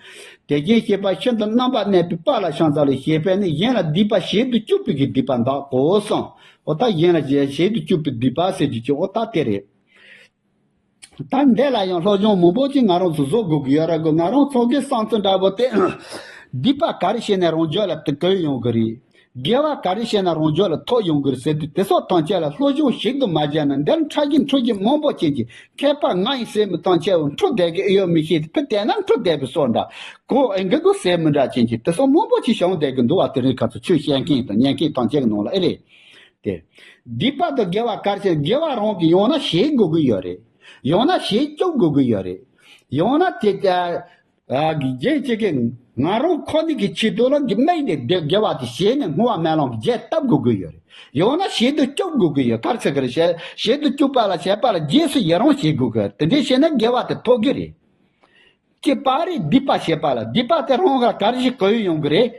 དེ་བཞིན་གཤེགས་པ་ཤིན་ཏུ་རྣམ་པར་གནས་པའི་དཔལ་ལ་ཕྱག་འཚལ་ལོ་ཞེས་པས་ནི། གཞན་ལ་སྡིག་པ་བྱེད་དུ་བཅུག་པའི་གི་སྡིག་པ་འདག་གོ་གསུངས། འོ་ད་གཞན་ལ་བྱེད་དུ་བཅུག་པའི་སྡིག་པ་ཟེར་རྒྱུ་ཅིག་འོ་ད་དེ་རེད། ད་འདི་ལ་ཡང་སློབ་སྦྱོང་མང་པོ་ཅིག་ང་རང་ཚོ་བཟོ་དགོས་ཀྱི་ཡོད་རེད་གོ། ང་རང་ཚོ་གི་བསམ་ཚུལ་འདྲ་པོ་དེ། སྡིག་པ་ག་རེ་བྱས་ནས་རང་རྒྱུད་ལ་དེ་གོན་ཡོང་གི་རེད། དགེ་བ་ག་རེ་བྱས་ན་རང་རྒྱུད་ལ་ཐོབ་ཡོང་གི་རེད་ཟེར་དུས། དེ་སོགས་ཐམས་ཅད་ལ་སློབ་སྦྱོང་ཞིབ་ཏུ་མ་བྱས་ན། འདིར་ཁྲ་གི་འཁྲུལ་གྱི་མང་པོ་ཅན་གྱི་མཁས་པ་ང་ཡིན་ཟེར་མི་ཐམས་ཅད་འོ་འཁྲུལ་བསྡད་ཀྱི་ཨེ་ཡོད་མི་ཤེས་ཏེ། ཕུ་བལྟས་ན་འཁྲུལ་བསྡད་པའི་བཟོ་འདྲ། གོ་ཨེ་འགི་གོ་ཟེར་མི་འདྲ་ཅན་གྱི་དེ་སོགས་མང་པོ་ཅིག་བྱུང་བསྡད་ཀྱི་འདུག་བ། དེ་རིང་ཁ་ཚོ་ཆོས་བཤད་མཁན་དང་ཉན་མཁན་ཐམས་ཅད་ཀྱི་ནང་ལ་ཨེ་རེད། དེ། སྡིག་པ་དང་དགེ་བ་ག་རེ་བྱས། དགེ་བ་རང་གིས་ཡང་ན་བྱེད་དགོས་ཀྱི་ཡོད་རེད། ཡང་ན་བྱེད་བཅུག་དགོས་ཀྱི་ཡོད་རེད། ཡང་ན་དེ་ཨ་གི་རྒྱན་གཅིག་གིས་ང་རང་ཁོ་ནའི་གི་ཆེད་དུ་ལ་གི་དམིགས་ནས་དེ་དགེ་བ་དེ་བྱས་ནས་བསྔོ་བ་སྨོན་ལམ་གྱི་རྒྱས་བཏབ་དགོས་ཀྱི་ཡོད་རེད། ཡང་ན་བྱེད་དུ་བཅུག་དགོས་ཀྱི་ཡོད། ག་རེ་ཟེར་གི་རེད། བྱེད་བྱེད་དུ་བཅུག་པ་ལ་བྱེད་པ་ལ་རྗེས་སུ་ཡི་རང་བྱེད་དགོས་ཀྱི་ཡོད། དེ་འདྲས་བྱས་ན་དགེ་བ་དེ་ཐོབ་ཀྱི་རེད། གཅིག་པ་རེད། སྡིག་པ་བྱེད་པ་ལ། སྡིག་པ་དེ་རང་ག་ག་རེ་ཞིག་གོ་ཡོང་གི་རེད།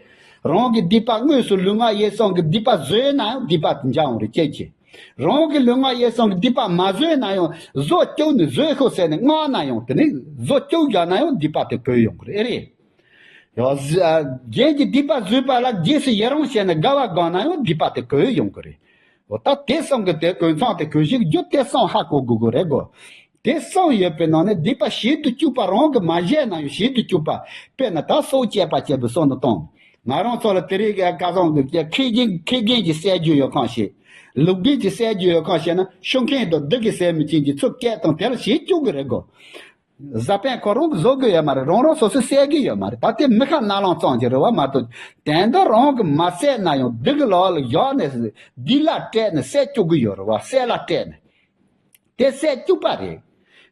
རང་གི་སྡིག་པ་དངོས་སུ་ལུས་ངག་ཡིད་གསུམ་གྱི་སྡིག་པ་བཟོས་ན་ཡང་སྡིག་པ་དེ་འཇགས་ཡོང་རེད། ཁྱེད་ཀྱིས་རང་གི་ལུས་ངག་ཡིད་གསུམ་གྱི་སྡིག་པ་མ་བཟོས་ན་ཡང་བཟོ་བཅུག་ནས་བཟོས་ཤོག་ཟེར་ནས་མངགས་ན་ཡང་། དེ་ནས་བཟོ་བཅུག་བཞག་ན་ཡང་སྡིག་པ་དེ་གོ་ཡོང་གི་རེད། ཨེ་རེད། ཡང་གཞན་གྱི་སྡིག་པ་བཟོས་པ་ལ་རྗེས་སུ་ཡི་རང་བྱས་ནས་དགའ་བ་བསྒོམས་ན་ཡང་སྡིག་པ་དེ་གོ་ཡོང་གི་རེད། འོ་ད་དེ་གསུམ་གྱི་དེ་གོས་ཚང་དེ་གོས་ཤིག་རྒྱུ་དེ་གསུམ་ཧ་གོ་དགོས་ཀྱི་རེད་གོ། དེ་གསུམ་ཡོད་པའི་ནང་ནས་སྡིག་པ་བྱེད་དུ་བཅུག་པ་རང་གིས་མ་བྱས་ན་ཡང་བྱེད་དུ་བཅུག་པ། དཔེར་ན་ད་སྲོག་བཅད་པ་བཅས་པའི་སོགས་ནི་དང་། ང་རང་ཚོ་ལ་དེ་རིང་གི་ཁ་སང་གི་མཁས་རྒན་མཁས་རྒན་གྱིས་བསད་རྒྱུ་ཡོད་གང་ཞིག་ལུག་རྒན་གྱིས་བསད་རྒྱུ་ཡོད་གང་ཞེ་ན། ཤོ་མཁན་དང་སྡུག་གིས་བསད་མི་ཅན་གྱི་ཚུར་སྐད་དང་དེ་ལ་བྱེད་བཅུག་གི་རེད་གོ། གཟའ་སྤེན་ཁོ་རང་གིས་བཟོ་གི་ཡོད་མ་རེད། རང་རང་སོ་སོས་བསད་ཀྱི་ཡོད་མ་རེད། ད་དེ་མི་ཁ་རྣ་ལམ་གཙང་གི་རེད་བ་མ་གཏོགས། དོན་དུ་རང་གིས་མ་བསད་ན་ཡང་སྡུག་གི་ལོགས་ལ་བཞག་ནས་སྡིག་ལ་སྤྲད་ནས་བསད་བཅུག་གི་ཡོད་རེད་བ། བསད་ལ་སྤྲད་ནས། དེ་བསད་བཅུག་པ་རེད།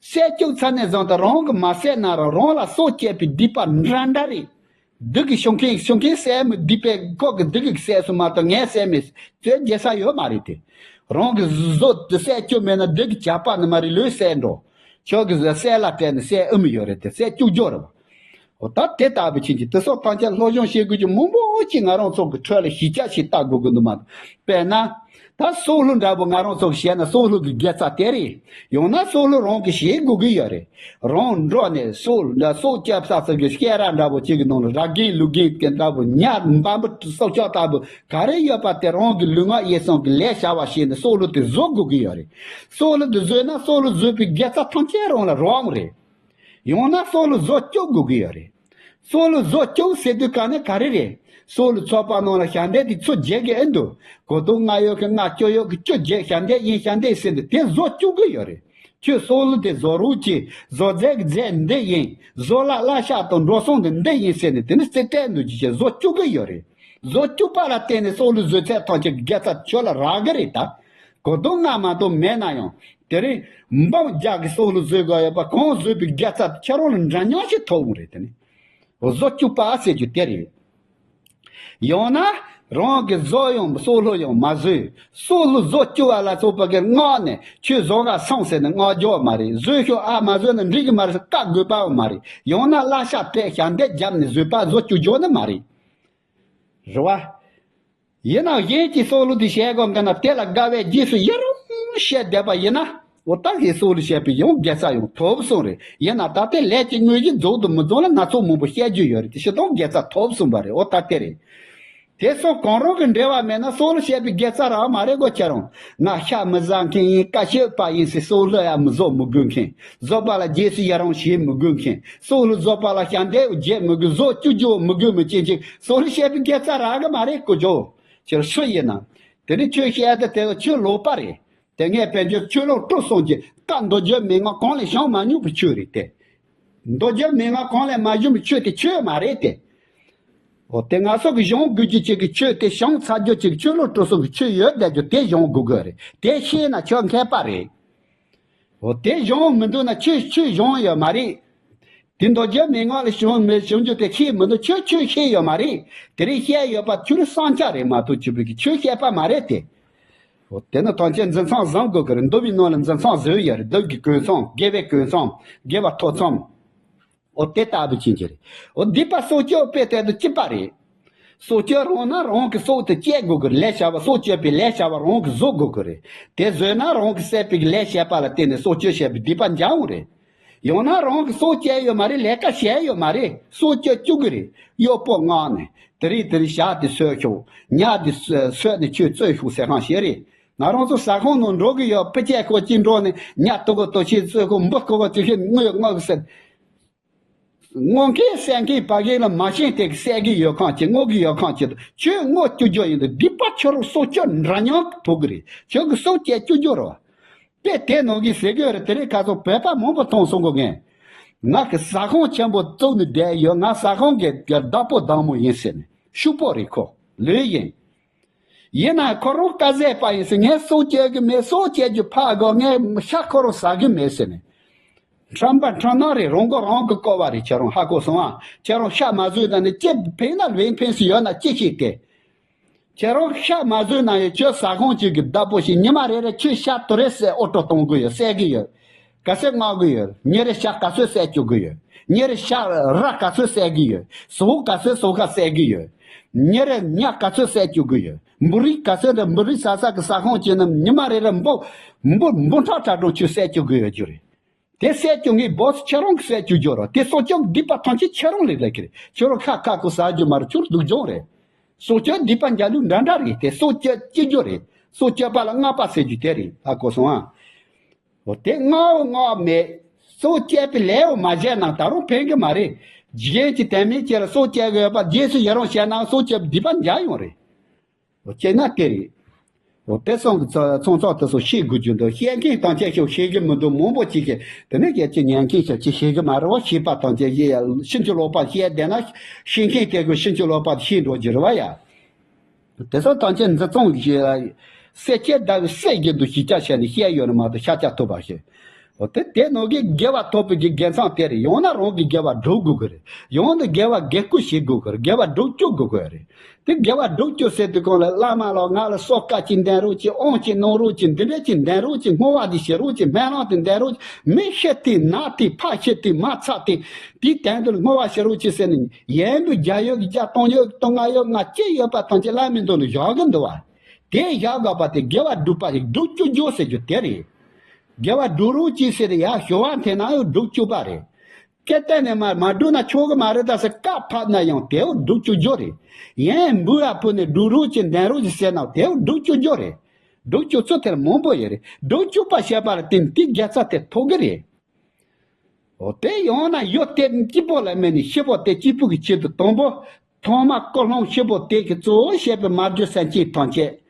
བསད་བཅུག་ཚར་ནས་བཟུང་སྟེ་རང་གིས་མ་བསད་ན་རང་རང་ལ་སྲོག་བཅད་པའི་སྡིག་པ་འདྲ་འདྲ་རེད། སྡུག་གི་ཤོ་མཁན་ཤོ་མཁན་བསད་མི་སྡིག་པའི་ཁོ་གིས་སྡུག་གི་བསད་སོང་མ་གཏོགས་ངས་བསད་མེད། ཚོད་རྒྱལ་ས་ཡོད་མ་རེད་དེ། རང་གི་བཟོ་དེ་བསད་རྒྱུ་མེད་ན་སྡུག་གི་ཇག་པ་ནི་མ་རེད། ལོས་བསད་འགྲོ། ཁྱོད་ཀྱིས་བསད་ལ་སྤྲད་ནས་བསད་ཨེ་མི་ཡོད་རེད་དེ། བསད་བཅུག་རྒྱུ་རེད་བ། འོ་ད་དེ་ལྟ་བུ་ཕྱིན་གྱི་དེ་སོགས་ཐམས་ཅད་སློབ་སྦྱོང་བྱེད་དགོས་ཀྱི་མང་པོ་ཅིག་ང་རང་ཚོ་གི་ཁྲོད་ལ་གཞི་རྒྱ་ཞིག་བལྟ་དགོས་ཀྱི་འདུག་མ་གཏོགས། དཔེར་ན། ད་སྲོག་བླུ་འདྲ་པོ་ང་རང་ཚོ་གི་བཤད་ན་སྲོག་བླུ་གི་དགེ་རྩ་དེ་རེད། ཡང་ན་སྲོག་བླུ་རང་གིས་བྱེད་དགོས་ཀྱི་ཡོད་རེད། རང་འགྲོ་ནས་སྲོག་འདྲ་སྲོག་སྐྱབས་ས་ཚོ་གི་སྐད་ར་འདྲ་པོ་ཅིག་གི་ནང་ལ་ར་རྒན་ལུག་རྒན་གྱི་འདྲ་པོ་ཉ་འབའ་འབུ་སྲོག་ཆགས་ལྟ་བུ་ག་རེ་ཡོད་པ་དེ་རང་གི་ལུས་ངག་ཡིད་གསུམ་གྱི་ལས་བྱ་བ་བྱས་ནས་སྲོག་བླུ་དེ་བཟོ་དགོས་ཀྱི་ཡོད་རེད། སྲོག་བླུ་དེ་བཟོས་ན་སྲོག་བླུ་བཟོས་པའི་དགེ་རྩ་ཐམས་ཅད་རང་ལ་རག་གི་རེད། ཡང་ན་སྲོག་བླུ་བཟོ་བཅུག་དགོས་ཀྱི་ཡོད་རེད། སྲོག་བླུ་བཟོ་བཅུག་ཟེར་དུས་ག་ནས་ག་རེ་རེད། སྲོག་བླུ་ཚོགས་པ་ནང་ལ་ཞལ་འདེབས་དེ་ཚུར་བརྗེ་གི་ཨེ་འདུག་གོ་དོན་ལྔ་ཡོད་གི་ལྔ། བཅུ་ཡོད་གི་བཅུ་བརྗེ། ཞལ་འདེབས་ཡིན་ཞལ་འདེབས་ཟེར་ནས་དེ་བཟོ་བཅུག་གི་ཡོད་རེད། ཁྱོད་སྲོག་བླུ་དེ་བཟོ་རོགས་གྱིས། བཟོ་རྫས་ཀྱི་རྫས་འདི་ཡིན། བཟོ་ལ་བསླབ་བྱ་དང་འགྲོ་སོང་དེ་འདི་ཡིན་ཟེར་ནས་དེ་ནི་རྩིས་སྤྲད་འདུག་ཅི་བྱས་བཟོ་བཅུག་གི་ཡོད་རེད། བཟོ་བཅུག་པ་ལ་བརྟེན་ནས་སྲོག་བླུ་བཟོས་ཚད་ཐམས་ཅད་ཀྱི་དགེ་རྩ་ཁྱོད་ལ་རག་གི་རེད་ད། གོ་དོན་ལྔ་མ་གཏོགས་མེད་ན་ཡང་། དེ་རིང་འབུམ་བརྒྱ་གི་སྲོག་བླུ་བཟོས་དགོས་ཡོད་པ་གང་བཟོས་པའི་དགེ་རྩ་དེ་ཁྱེད་རང་ལ་འདྲ་མཉམ་ཞིག་ཐོབ་འོང་རེད། དེ་ནི་བཟོ་བཅུག་པ་ཟེར་རྒྱུ་དེ་རེད། ཡང་ན་རང་གི་བཟོ་ཡང་སྲོག་བླུ་ཡང་མ་བཟོས། སྲོག་བླུ་བཟོ་བཅུག་པ་ལ་སོགས་པ་གི་མངགས་ནས་ཁྱོད་བཟོ་ག་སོང་ཟེར་ནས་མངགས་རྒྱུ་མ་རེད། བཟོས་ཤོག་ཨ་མ་བཟོས་ན་འགྲིག་གི་མ་རེད་ཟེར་བཀག་དགོས་པའང་མ་རེད། ཡང་ན་བསླབ་བྱ་སྤྲད་ཞལ་འདེབས་བརྒྱབ་ནས་བཟོས་པ་བཟོ་བཅུག་རྒྱུ་ནི་མ་རེད། རེད་བ། ཡིན་ནའང་གཞན་གྱིས་སྲོག་བླུ་དེ་བྱེད་དགོས་མཁན་ན་དེ་ལ་དགའ་བས་རྗེས་སུ་ཡི་རང་བྱས་བསྡད་པ་ཡིན་ན། འོ་ད་གིས་སྲོག་བླུ་བྱས་པའི་ཡང་དགེ་རྩ་ཡང་ཐོབ་སོང་རེད། ཡིན་ན་ད་ལྟའི་ལས་ཀྱི་དངོས་གཞི་རྫོགས་དང་མི་རྫོགས་ལ་སྣ་ཚོགས་མང་པོ་བཤད་རྒྱུ་ཡོད་རེད་དེ། སྤྱིར་བཏང་དགེ་རྩ་ཐོབ་སོང་བ་རེད། འོ་ད་དེ་རེད། དེ་སོགས་གང་རུང་གི་འབྲེལ་བ་མེད་ན་སྲོག་བླུ་བྱས་པའི་དགེ་རྩ་རག་མ་རེད་གོ། ཁྱེད་རང་ང་ཤ་མི་ཟ་མཁན་ཡིན། ཀ་ཤོད་པ་ཡིན་ཟེར་སྲོག་བླུ་ཡང་མི་བཟོ་མི་དགོས་མཁན། བཟོ་པ་ལ་རྗེས་སུ་ཡི་རང་བྱེད་མི་དགོས་མཁན། སྲོག་བླུ་བཟོ་པ་ལ་ཞལ་འདེབས་བརྒྱབ་མི་དགོས། བཟོ་བཅུག་རྒྱུ་མི་དགོས་མི་ཅན་ཅིག་སྲོག་བླུ་བྱས་པའི་དགེ་རྩ་རག་གི་མ་རེད་ཀོ་ཇོ། ཁྱོད་སུ་ཡིན་ནམ། དེ་ནི་ཁྱོད་བཤད་དེ་དེ་ཁྱོད་ལོག་པ་རེད། དེ་སྔས་བོད་ཆོས་ལུགས་དཀྲུགས་སོང་གི་བཀའ་མདོ་རྒྱུད་མན་ངག་གང་ལས་བྱུང་མ་མྱོང་བའི་ཆོས་རེད་དེ། མདོ་རྒྱུད་མན་ངག་གང་ལས་མ་བྱུང་བའི་ཆོས་དེ་ཆོས་མ་རེད་དེ། འོ་དེ་ང་ཚོ་གི་གཞུང་དགོས་རྒྱུ་ཅིག་གི་ཆོས་དེ་བྱུང་ཚར་རྒྱུ་ཅིག་ཆོས་ལུགས་དཀྲུགས་སོང་གི་ཆོས་ཡོད་བསྡད་རྒྱུ་དེ་གཞུང་དགོས་དགོས་རེད། དེ་ཤེས་ན་ཁྱོད་མཁས་པ་རེད། འོ་དེ་གཞུང་མི་འདུག་ན་ཆོས་ཆོས་གཞུང་ཡོད་མ་རེད། དེ་མདོ་རྒྱུད་མན་ངག་ལས་བྱུང་མི་བྱུང་རྒྱུ་དེ་ཤེས་མི་འདུག་ཁྱོད་ཆོས་ཤེས་ཡོད་མ་རེད། དེ་རིང་བཤད་ཡོད་པ་ཁྱོད་རང་བསམ་འཆར་རེད་མ་གཏོགས་ཆོས་པའི་གི་ཆོས་བཤད་པ་མ་རེད་དེ། འོ་དེ་ནི་ཐམས་ཅད་འཛིན་མཚམས་བཟང་དགོས་ཀྱི་རེད། འདུལ་བའི་ནང་ལ་འཛིན་མཚམས་བཟོས་ཡོད་རེད། འདུལ་གྱི་གོས་མཚམས། དགེ་བའི་གོས་མཚམས། དགེ་བ་ཐོབ་མཚམས། འོ་དེ་ལྟ་བུ་ཅན་གྱི་རེད། འོ་སྡིག་པ་སྲོག་གཅོད་དཔེ་དེ་དང་གཅིག་པ་རེད། སྲོག་གཅོད་རུང་ན་རང་གི་སྲོག་དེ་བཅད་དགོས་ཀྱི་རེད། ལས་བྱ་བ་སྲོག་གཅོད་པའི་ལས་བྱ་བ་རང་གིས་བཟོ་དགོས་ཀྱི་རེད། དེ་བཟོས་ན་རང་གིས་བསད་པའི་ལས་བྱས་པ་ལ་བརྟེན་ནས་སྲོག་གཅོད་བྱས་པའི་སྡིག་པ་འཇལ་འོང་རེད། ཡང་ན་རང་གིས་སྲོག་བཅད་ཡོད་མ་རེད། ལས་ཀ་བྱས་ཡོད་མ་རེད། སྲོག་གཅོད་བཅུག་གི་རེད། གཡོག་པོ་མངགས་ནས་དེ་རིང་དེ་རིང་ཞག་དེ་གསོས་ཤོག་ཉ་དེ་གསོས་ནས་ཁྱོད་གསོས་ཤོག་ཟེར་གང་བྱས་རེད། ང་རང་ཚོ་ཟ་ཁང་ནང་འགྲོ་གི་ཡོད། ཕི་ཅེ་ཁོ་ཅི་འགྲོ་ནས་ཉ་ཏོ་གོ་ཏོ་ཤི་གསོས་ཁོ་འབུ་ཁོ་གོ་ཅི་ཤི་དངོས་དངོས་གི་ཟེར། སྔོན་གྱི་སེང་གེ་བ་གི་ལ་མ་ཤེས་དེ་གི་བསད་གི་ཡོད་ཁང་གི་བསྔོ་གི་ཡོད་ཁང་གི་ཁྱོད་བསྔོ་བཅུག་རྒྱུ་ཡིན་དུས་སྡིག་པ་ཁྱོད་རང་སྲོག་གཅོད་འདྲ་མཉམ་ཐོག་གི་རེད། ཁྱོད་ཀྱི་སྲོག་བཅད་བཅུག་རྒྱུ་རེད། དཔེ་དེ་ནང་གི་ཟེར་གི་ཡོད་རེད། དེ་རིང་ཁ་སང་བོད་པ་མང་པོ་མཐོང་སོང་གི་ངས། ང་གི་ཟ་ཁང་ཆེན་པོ་བཙུགས་ནས་བསྡད་ཡོད། ང་ཟ་ཁང་གི་བདག་པོ་བདག་མོ་ཡིན་ཟེར་ནས། ཕྱུག་པོ་རེད། ཁོ་ལོས་ཡིན། ཡིན་ན་ཁོ་རང་དཀའ་ཟས་པ་ཡིན་ཟེར། ངས་སྲོག་གཅོད་གི་མེད། སྲོག་གཅོད་རྒྱུ་ཕར་དགོས། ངས་ཤ་ཁོ་རང་ཟ་གི་མེད་ཟེར་ནས། ཁྲམ་པ་ཁྲམ་ནག་རེད། རང་མགོ་རང་གིས་བསྐོར་བ་རེད། ཁྱེད་རང་ཧ་གོ་སོང་ཨ། ཁྱེད་རང་ཤ་མ་ཟོས་ན་ནི་ཅི་ཕན་ན་ལུས་ཕན་སུ་ཡོད་ན་ཅི་ཞིག་སྟེ། ཁྱེད་རང་ཤ་མ་ཟོས་ན་ཡང་ཁྱོད་ཟ་ཁང་གཅིག་གི་བདག་པོ་ཞིག་ཉི་མ་རེ་རེ་ཁྱོད་ཤ་དུ་རེ་བསད་ཨོ་ཊོ་གཏོང་གི་ཡོད། བསད་གི་ཡོད། ག་ཚོད་མངག་གི་ཡོད། ཉིན་རེ་ཤ་ག་ཚོད་བསད་བཅུག་གི་ཡོད། ཉིན་རེ་ཤ་ར་ག་ཚོད་བསད་གི་ཡོད། ཟོག་ག་ཚོད་ཟོག་ཁ་བསད་གི་ཡོད། ཉིན་རེ་ཉ་ག་ཚོད་བསད་བཅུག་གི་ཡོད། འབུ་རིགས་ག་ཚོད་འདྲ་འབུ་རིགས་ཟ་ས་གི་ཟ་ཁང་གཅིག་ནང་ཉི་མ་རེ་རེ་འབུ་འབུ་འབུ་ཕྲག་གྲངས་གྲངས་ཁྱོད་བསད་བཅུག་གི་ཡོད་རྒྱུ་རེད། དེ་བསད་བཅུག་ངའི་སྦོ་སི་ཁྱེད་རང་གིས་བསད་བཅུག་རྒྱུ་རེད། དེ་སྲོག་གཅོད་སྡིག་པ་ཐམས་ཅད་ཁྱེད་རང་ལས་སླེབས་ཀྱི་རེད། ཁྱོད་རང་ཁ་ཁ་ཁོ་ཟ་རྒྱུ་མ་རེད། ཁྱོད་སྡུག་སྦྱོང་རེད། སྲོག་གཅོད་སྡིག་པ་འཇལ་ལུགས་འདྲ་འདྲ་རེད། དེ་སྲོག་གཅོད་ཅི་རྒྱུ་རེད། སྲོག་གཅོད་པ་ལ་བསྔགས་པ་ཟེར་རྒྱུ་དེ་རེད། ཧ་གོ་སོང་ཨ། འོ་དེ་བསྔགས་བསྔགས་མེད། སྲོག་གཅོད་པའི་ལས་འོ་མ་བྱས་ན་ད་རུང་ཕན་གི་མ་རེད། གཞན་གྱི་དད་མོས་ཀྱི་ལ་སྲོག་གཅོད་དགོས་པ་རྗེས་སུ་ཡི་རང་བྱས་ན་སྲོག་གཅོད་སྡིག་པ་འཇལ་ཡོང་རེད། འོ་སྐྱེས་ན་དེ་རེད། འོ་དེ་སོང་གི་ཚོ་ཚོང་ཚོགས་དེ་ཚོ་ཤེས་དགོས་རྒྱུ་འདུག་ཤེས་མཁན་དང་བཅས་ཤོག་ཤེས་གི་མི་འདུག་མང་པོ་ཅིག་གིས་དེ་ནས་རྒྱལ་སྤྱི་ཉན་མཁན་ཤོག་ཅིག་ཤེས་གི་མ་རེད་བ། ཤེས་པ་དང་བཅས་ཤེས་ཡ་ཕྱིན་ཅི་ལོག་པ་ཤེས་བསྡད་ན་ཤེས་མཁན་དེ་ཀོ་ཕྱིན་ཅི་ལོག་པ་ཤེས་འགྲོ་རྒྱུ་རེད་བ་ཡ། དེ་ཚོ་དང་བཅས་འཛིན་སྐྱོང་གི་ཤེས་ཡ་སེ་ཆེ་ཟླ་བའི་སྲས་རྒྱུན་དུ་ཞི་ཆ་བྱས་ནས་བཤད་ཡོད་ནི་མ་གཏོགས་ཤ་ཆ་ཐུབ་པ་ཞིག་འོ་དེ་དེ་ནང་གི་དགེ་བ་ཐོབ་པའི་གི་དགེ་མཚམས་དེ་རེད། ཡང་ན་རང་གི་དགེ་བ་སྒྲུབ་དགོས་ཀྱི་རེད། ཡང་ན་དགེ་བ་དགེ་བསྐུལ་བྱེད་དགོས་ཀྱི་རེད། དགེ་བ་སྒྲུབ་བཅུག་དགོས་ཀྱི་རེད། དེ་དགེ་བ་སྒྲུབ་བཅུག་ཟེར་དུས་གང་ལ་བླ་མ་ལ་ང་ལ་སོགས་ཀ་ཅིག་འདོན་རོགས་ཅིག་ཨོང་ཅིག་གནང་རོགས་ཅིག་འདི་འདྲ་ཅིག་འདོན་རོགས་ཅིག་བསྔོ་བ་འདི་བྱེད་རོགས་ཅིག་སྨོན་ལམ་དེ་འདོན་རོགས་ཅིག་མི་ཤི་དེ་ན་དེ་ཕ་ཤི་དེ་མ་ཚ་དེ་དེའི་དོན་དུ་བསྔོ་བ་བྱེད་རོགས་ཅིག་ཟེར་ནས་ཡན་དུ་བརྒྱ་ཡོད་ཀྱི་བརྒྱ་སྟོང་ཡོད་ཀྱི་སྟོང་ལྔ་ཡོད་ལྔ་གཅིག་ཡོད་པ་ཐམས་ཅད་བླ་མའི་མདུན་དུ་བཞག་གི་འདུག་བ། དེ་བཞག་དགོས་པ་དེ་དགེ་བ་སྒྲུབ་པ་ཞིག་སྒྲུབ་བཅུག་རྒྱུ་ཟེར་རྒྱུ་དེ་རེད། དགེ་བ་སྒྲུབ་རོགས་ཅིག་ཟེར་ཡ་ཞུ་བ་འཐེན་ན་ཡང་སྒྲུབ་བཅུག་པ་རེད། སྐད་གཏན་ནས་མ་མ་སྒྲུབ་ན་ཆོག་གི་མ་རེད་ད་ཟེར་བཀའ་ཕབ་ན་ཡང་དེའོ་སྒྲུབ་བཅུག་རྒྱུ་རེད། ཡན་འབུལ་བ་ཕུལ་ནས་སྒྲུབ་རོགས་ཅིག་འདོན་རོགས་ཅིག་ཟེར་ན་དེའོ་སྒྲུབ་བཅུག་རྒྱུ་རེད། སྒྲུབ་བཅུག་ཚུལ་དེར་མང་པོ་ཡོད་རེད། སྒྲུབ་བཅུག་པ་བྱས་པ་ལ་བརྟེན་དེའི་དགེ་རྩ་དེ་ཐོབ་གི་རེད། འོ་དེ་ཡང་ན་ཡུལ་དེ་སྐྱིད་པོ་ལ་སྨད་ནས་སྐྱིད་པོ་དེ་སྐྱིད་པོ་གི་ཆེད་དུ་དང་པོ་ཐོག་མ་ཀུན་སློང་སྐྱིད་པོ་དེ་གི་གཙོ་བོ་བྱས་པའི་མ་རྒྱུ་སེམས་ཅན་ཐམས་ཅད་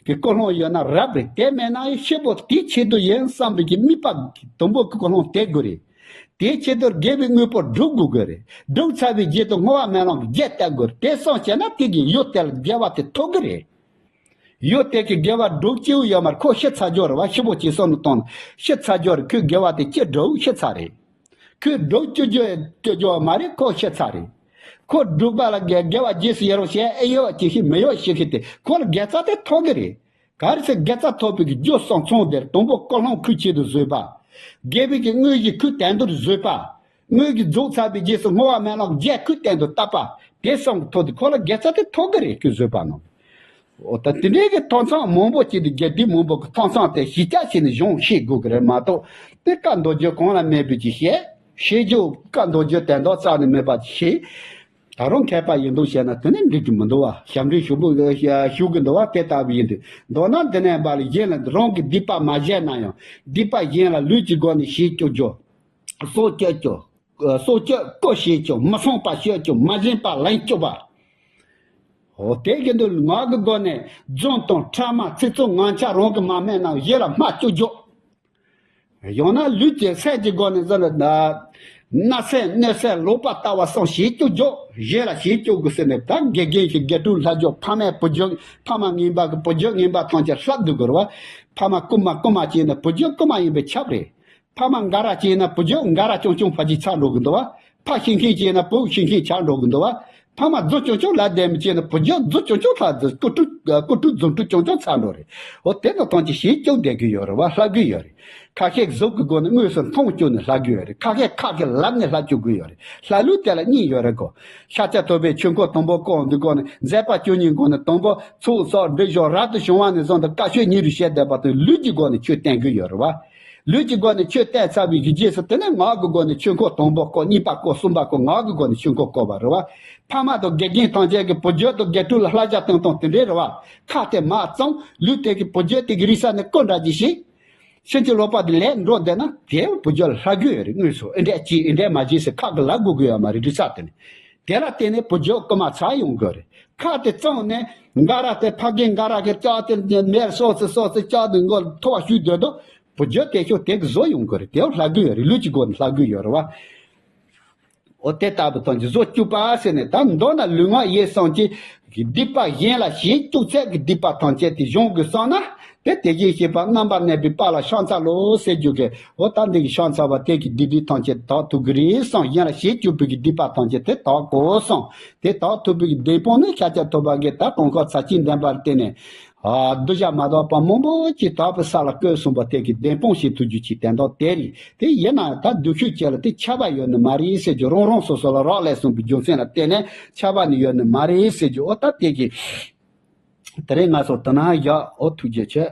ཀྱི་ཀུན་སློང་ཡོད་ན་རབ་རེད། དེ་མེད་ན་ཡང་སྐྱིད་པོ་དེའི་ཆེད་དུ་ཡིན་བསམ་པའི་གི་དམིགས་པ་དང་པོ་གི་ཀུན་སློང་དེ་དགོས་རེད། དེའི་ཆེད་དུ་དགེ་བའི་དངོས་པོ་སྒྲུབ་དགོས་ཀྱི་རེད། སྒྲུབ་ཚར་བའི་རྗེས་སུ་བསྔོ་བ་སྨོན་ལམ་གྱི་རྒྱས་བཏབ་དགོས་རེད། དེ་སོང་བྱས་ན་དེ་གི་ཡུལ་དེ་ལ་དགེ་བ་དེ་ཐོབ་ཀྱི་རེད། ཡུལ་དེ་གི་དགེ་བ་སྒྲུབ་སྐྱིད་པོ་ཡོད་མ་རེད། ཁོ་ཤི་ཚར་རྒྱུ་རེད་བ། སྐྱིད་པོ་ཅིག་བསམ་བློ་བཏང་ན་ཤི་ཚར་རྒྱུ་རེད། ཁོས་དགེ་བ་དེ་ཅི་སྒྲུབ་ཤི་ཚར་རེད། ཁོས་སྒྲུབ་བཅུག་རྒྱུ་བཅུག་རྒྱུ་མ་རེད། ཁོ་ཤི་ཚར་རེད། ཁོ་སྒྲུབ་པ་ལ་དགེ་དགེ་བ་རྗེས་སུ་ཡི་རང་བྱས་ཨེ་ཡོད་ཅིག་ཤི་མི་ཡོད་ཤི་ཤི་དེ་ཁོ་ལ་དགེ་རྩ་དེ་ཐོབ་ཀྱི་རེད། ག་རེ་ཟེར་དགེ་རྩ་ཐོབ་པའི་གི་རྒྱུ་གསུམ་ཚང་དེར་དང་པོ་ཀུན་སློང་ཁོའི་ཆེད་དུ་བཟོས་པ། དགེ་བའི་གི་དངོས་གཞི་ཁོའི་དོན་དུ་བཟོས་པ། དངོས་ཀྱི་རྫོགས་ཚར་བའི་རྗེས་སུ་བསྔོ་བ་སྨོན་ལམ་རྒྱས་ཁོའི་སྟེང་དུ་བཏབ་པ། དེ་གསུམ་གྱི་ཐོག་ཏུ་ཁོ་ལ་དགེ་རྩ་དེ་ཐོབ་ཀྱི་རེད། ཁོས་བཟོས་པ་རྣམས། འོ་ད་དེ་འདྲའི་གི་ཐོབ་ཐང་མང་པོ་ཅིག་དེ་དགེ་སྡིག་མང་པོ་གི་ཐོབ་ཐང་དེ་གཞི་རྒྱ་བྱས་ནས་གཞུང་ཤེས་དགོས་ཀྱི་རེད་མ་གཏོགས། དེ་བཀའ་མདོ་རྒྱུད་གང་ལ་མེད་པའི་ཅིག་བཤད། བཤད་རྒྱུ་བཀའ་མདོ་རྒྱུད་དོན་དག་རྩ་ནས་མེད་པ་ཅིག་བཤད། ད་རུང་མཁས་པ་ཡིན་འདུག་བཤད་ན་དེ་ནི་འགྲིག་གི་མི་འདུག་བ། ཞབས་འདྲེན་ཞུ་དགོས་ཞུ་གི་འདུག་བ། དེ་ལྟ་བུ་ཡིན་དུས་མདོར་ན་འདི་ནས་འབའ་ལ་གཞན་ལ་རང་གི་སྡིག་པ་མ་བཤད་ན་ཡང་སྡིག་པ་གཞན་ལ་ལུས་ཀྱི་སྒོ་ནས་བྱེད་བཅུག་རྒྱུ། སྲོག་གཅོད་རྒྱུ། སྲོག་གཅོད་རྐུ་བྱེད་རྒྱུ། མི་ཚངས་པ་སྤྱོད་རྒྱུ། མ་བྱིན་པ་ལེན་བཅུག་པ། འོ་དེ་གི་འདུག་ངག་གི་སྒོ་ནས་རྫུན་དང་ཕྲ་མ་ཚིག་རྩུབ་ངན་ཆ་རང་གིས་མ་སྨྲས་ན་གཞན་ལ་སྨྲ་བཅུག་རྒྱུ། ཡང་ན་ལུས་ཀྱི་སེམས་ཀྱི་སྒོ་ནས་ཟེར་ན། བརྣབ་སེམས་གནོད་སེམས་ལོག་པ་ལྟ་བུ་གསུམ་བྱེད་བཅུག་རྒྱུ། གཞན་ལ་བྱེད་བཅུག་དགོས་ཟེར་ནས་ད་དགེ་རྒན་གྱི་དགེ་ཕྲུག་ལྷ་རྒྱུད་ཕ་མའི་བུ་རྒྱུད་ཕ་མ་ངན་པ་གི་བུ་རྒྱུད་ངན་པ་ཐམས་ཅད་ལྷག་དགོས་ཀྱི་རེད་བ། ཕ་མ་རྐུན་མ་རྐུན་མ་བྱས་ན་བུ་རྒྱུད་རྐུན་མ་ཡིན་པས་ཁྱབ་རེད། ཕ་མ་འགའ་ར་བྱས་ན་བུ་རྒྱུད་འགའ་ར་རྐྱང་རྐྱང་ཕ་གི་ཆགས་འགྲོ་གི་འདུག་བ། ཕ་ཤེས་མཁན་བྱས་ན་བུ་ཤེས་མཁན་ཆགས་འགྲོ་གི་འདུག་བ། ཕ་མ་རྫུན་རྐྱང་རྐྱང་ལབ་བསྡད་མི་བྱས་ན་བུ་རྒྱུད་རྫུན་རྐྱང་རྐྱང་ལབ་ཀུ་ཀྲུ་ཀུ་ཀྲུ་རྫུན་ཀྲུ་རྐྱང་རྐྱང་ཚར་འགྲོ་རེད། འོ་དེ་ཚོ་ཐམས་ཅད་ཤེས་བཅུག་བསྡད་ཀྱི་ཡོད་རེད་བ། ལྷག་གི་ཡོད་རེད། ཁ་ཤས་གཟུགས་ཀྱི་སྒོ་ནས་དངོས་སུ་མཐོང་བཅུག་ནས་ལྷག་རྒྱུ་ཡོད་རེད། ཁ་ཤས་ཁ་གི་ལབ་ནས་ལྷག་བཅུག་དགོས་ཡོད་རེད། ལྷག་ལུགས་དེ་ལ་གཉིས་ཡོད་རེད་གོ། ཤཱཀྱ་ཐུབ་པའི་ཆོས་འཁོར་དང་པོ་བསྐོར་འདུག་གོ་ནས་མཛད་པ་བཅུ་གཉིས་སྒོ་ནས་དང་པོ་ཚོགས་གསོག་སྒྲིབ་སྦྱོང་རབ་ཏུ་བྱུང་བ་ནས་བཟུང་སྟེ་བཀའ་ཆོས་ཉིན་རེ་བཤད་བསྡད་པ་དང་ལུས་ཀྱི་སྒོ་ནས་ཆོས་བསྟན་གྱི་ཡོད་རེད་བ། ལུས་ཀྱི་སྒོ་ནས་ཆོས་བསྟན་ཚར་བའི་གི་རྗེས་སུ་དེ་ནས་ངག་གི་སྒོ་ནས་ཆོས་འཁོར་དང་པོ་བསྐོར། གཉིས་པ་བསྐོར། གསུམ་པ་བསྐོར། ངག་གི་སྒོ་ནས་ཆོས་འཁོར་བསྐོར་བ་རེད་བ། ཕ་མ་དང་དགེ་རྒན་ཐམས་ཅད་ཀྱིས་བུ་རྒྱུད་དང་དགེ་ཕྲུག་ལ་བསླབ་བྱ་བཏང་སྟངས་དེ་འདྲའི་རེད་བ། ཁ་དེ་མ་གཙང་ལུས་དེ་གི་བུ་རྒྱུད་དེ་གི་རིག་ས་ནས་བསྐོར་འདྲ་ཅིག་ཤེས། ཕྱིན་ཅི་ལོག་པ་དེ་ལས་འགྲོ་བསྡད་ན་དེ་བུ་རྒྱུད་ལ་ལྷག་རྒྱུ་ཡོད་རེད། དངོས་སུ་ཨེ་འདྲས་ཅིག་ཨེ་འདྲས་མ་བྱེད་ཟེར་ཁག་གི་ལབ་དགོས་ཀྱི་ཡོད་མ་རེད། རིག་ས་དེ་ནས་དེ་ལ་བརྟེན་ནས་བུ་རྒྱུད་རྐུ་མ་ཚར་ཡོང་གི་རེད། ཁ་དེ་གཙང་ནས་འགའ་ར་དེ་ཕ་རྒན་འགའ་ར་གི་ལྕགས་དེ་མེར་སོགས་སུ་སོགས་སུ་ལྕགས་དེ་མགོ་ཐོ་བ་བཤུས་སྡོད་དོ། བུ་རྒྱུད་དེ་ཤོག་དེ་གི་བཟོ་ཡོང་གི་རེད། དེ་ལྷག་རྒྱུ་ཡོད་རེད། ལུས་ཀྱི་སྒོ་ནས་ལྷག་རྒྱུ་ཡོད་རེད་བ། འོ་དེ་ལྟ་བུ་ཐམས་ཅད་བཟོ་བཅུག་པ་ཟེར་ནས། ད་མདོར་ན་ལུས་ངག་ཡིད་གསུམ་གྱི་སྡིག་པ་གཞན་ལ་ཞེན་བཅུག་ཚད་ཀྱི་སྡིག་པ་ཐམས་ཅད་དེ་སྦྱོང་དགོས་བསམ་ན། དེ་དེ་བཞིན་གཤེགས་པ་རྣམ་པར་གནས་པའི་དཔལ་ལ་ཕྱག་འཚལ་ལོ་ཟེར་རྒྱུ་གི། འོ་ད་འདི་གི་ཕྱག་འཚལ་བ་དེ་གི་སྡིག་སྒྲིབ་ཐམས་ཅད་དག་ཐུབ་ཀྱི་རེད་བསམ། གཞན་ལ་ཞེན་བཅུག་པའི་གི་སྡིག་པ་ཐམས་ཅད་དེ་དག་དགོས་བསམ། དེ་དག་ཐུབ་པའི་གི་བདེན་དཔང་ནི་ཤཱཀྱ་ཐུབ་པ་གི་ད་དུང་ཁ་ཚར་གཅིག་འདོན་པར་བརྟེན་ནས། ཨ། གདུལ་བྱ་མ་དག་པ་མང་པོ་ཅིག་དག་པའི་ས་ལ་བཀོད་གསུངས་པ་དེ་གི་བདེན་དཔང་བྱེད་ཐུབ་རྒྱུ་ཅིག་དོན་དག་དེ་རེད། དེ་ཡིན་ན་ད་སྡུག་ཤོས་ཅིག་ལ་དེ་ཆགས་པ་ཡོད་ནི་མ་རེད་ཟེར་རྒྱུ། རང་རང་སོ་སོ་ལ་རག་ལས་གསུངས་པའི་རྒྱུ་མཚན་ལ་བརྟེན་ནས་ཆགས་པ་ནི་ཡོད་ནི་མ་རེད་ཟེར་རྒྱུ། འོ་ད་དེ་གི་དེ་རིང་ང་ཚོ་དེ་ན་བཞག་འོ་ཐུགས་རྗེ་ཆེ།